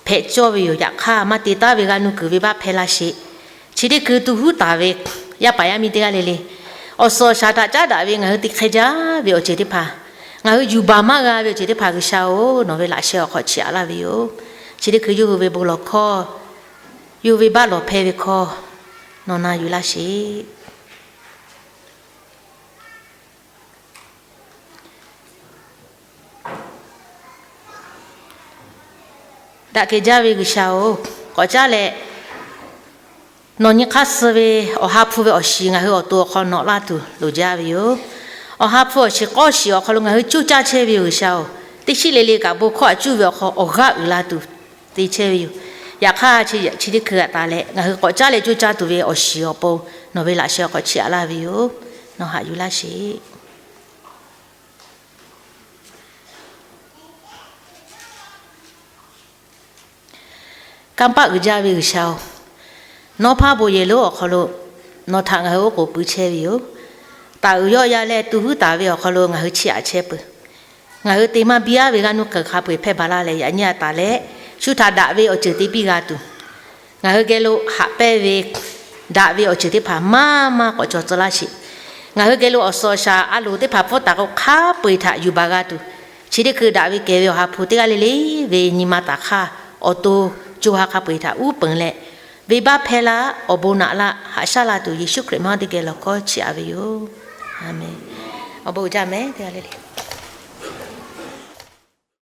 hpehꞈ cawˇ ve yoˬ. Yaꞈ hk'aˇ, maˇ te taˉ ve g'a nuˇ kuiˬ venˇbaˆ hpehˇ laˇ sheˍ. Chi teˇ hkui tu huˉ taˍ ve yaˇ paˍ yaˇ miˇ teˇ g'aˇ le le, awˬ suhˍ awˬ shaˍ htaꞈ caˉ daꞈ ve ngaˬ hui te hk'e jaˇ ve awˬ ceuˬ teˇ hpaˍ, ngaˬ hui yuˬ baˬ maˇ g'a ve awˬ ceuˬ teˇ hpaˍ G'uiˬsha-oˬ, nawˬ ve laꞈ sheh awˬ hk'aw chiˇ aꞈ laˇ ve yoˬ. Chi teˇ hkui yawˇ hui ve bon lawˬ hkawˇ, yawˇ hui venˇbaˆ lawˬ hpehˇ ve hkawˇ nawˬ na yuˬ laˇ sheˍ. Daꞈ kehˬ jaˇ ve G'uiˬsha-oˬ, k'awꞈ caˉ leh nawˬ nyi hk'aˇ suh ve awˬ ha hpu ve awˬ shiˍ ngaˬ hui awˬ to awˬ hk'aw nawꞈ laˇ tuˬ loˍ jaˇ ve yoˬ. Awˬ ha hpu awˬ shiˍ k'awˇ shiˍ awˬ hk'aw lo ngaˬ hui coˇ caˇ chehˇ ve yoˬ G'uiˬsha-oˬ, teˇ shiˉ le le kaꞈ bon hkawˇ aꞈ cuˇ ve awˬ hk'aw awˬ g'aˇ uiˍ la tuˬ te chehˇ ve yoˬ. Yaꞈ hk'aˇ, chi teˇ hkui g'a taˍ leh ngaˬ hui k'awꞈ caˉ leh coˇ caˇ tuˬ ve awˬ shiˍ awˬ pon nawˬ ve laꞈ sheh awˬ hk'aw chiˇ aꞈ laˇ ve yoˬ. Nawˬ haꞈ yuˬ laˇ sheˍ. Kanˇ paˆ uiˍ jaˇ ve G'uiˬsha-oˬ, nawˇ hpaˇ bon yehˬ lonˉ awˬ hk'aw lo nawˬ htaꞈ ngaˬ hui oˉ k'oˍ pui chehˇ ve yoˬ. Taˍ uiˍ yawˆ yan leh tu huˉ taˍ ve awˬ hk'aw lo ngaˬ hui chiˇ aꞈ chehˇ peuˬ. Ngaˬ hui te maˇ biˇ aˉ ve g'aˇ nuˇ kuiˬ hk'a peu-eˬ hpehˇ baˬ laˇ leh, yaꞈ nyi a taˍ leh shu htaꞈ daꞈ ve awˬ ceuˬ te piˇ g'a tuˬ, ngaˬ hui geh lo haꞈ pehnˇ ve daꞈ ve awˬ ceuˬ teˇ hpaˍ maˇ maˇ k'awꞈ cawˬ tcuh laˇ sheˍ. Ngaˬ hui geh lo awˬ suhˍ awˬ shaˍ a loˍ teˇ hpaˍ pfuhˇ taˍ k'o hk'a peu-eˬ htaꞈ yuˬ baˬ g'a tuˬ, chi teˇ hkui daꞈ ve kehˬ ve awˬ ha hpu teˇ g'aˇ le le ve nyi ma taˍ hk'aˇ awˬ to co ha hk'a peu-eˬ htaꞈ uˉ peunˍ leh, venˇbaˆ hpehˇ laˇ, awˬ bon naꞈ laˇ, haꞈ shaˉ la tuˬ, Yeˍsuˆ Hkriꞈ maˇ teˇ geh lawˬ hkawˇ chiˇ aꞈ ve yoˬ. Aˍmenˍ. Awˬ bon uiˍ jaˇ mehˍ teˇ g'aˇ le le.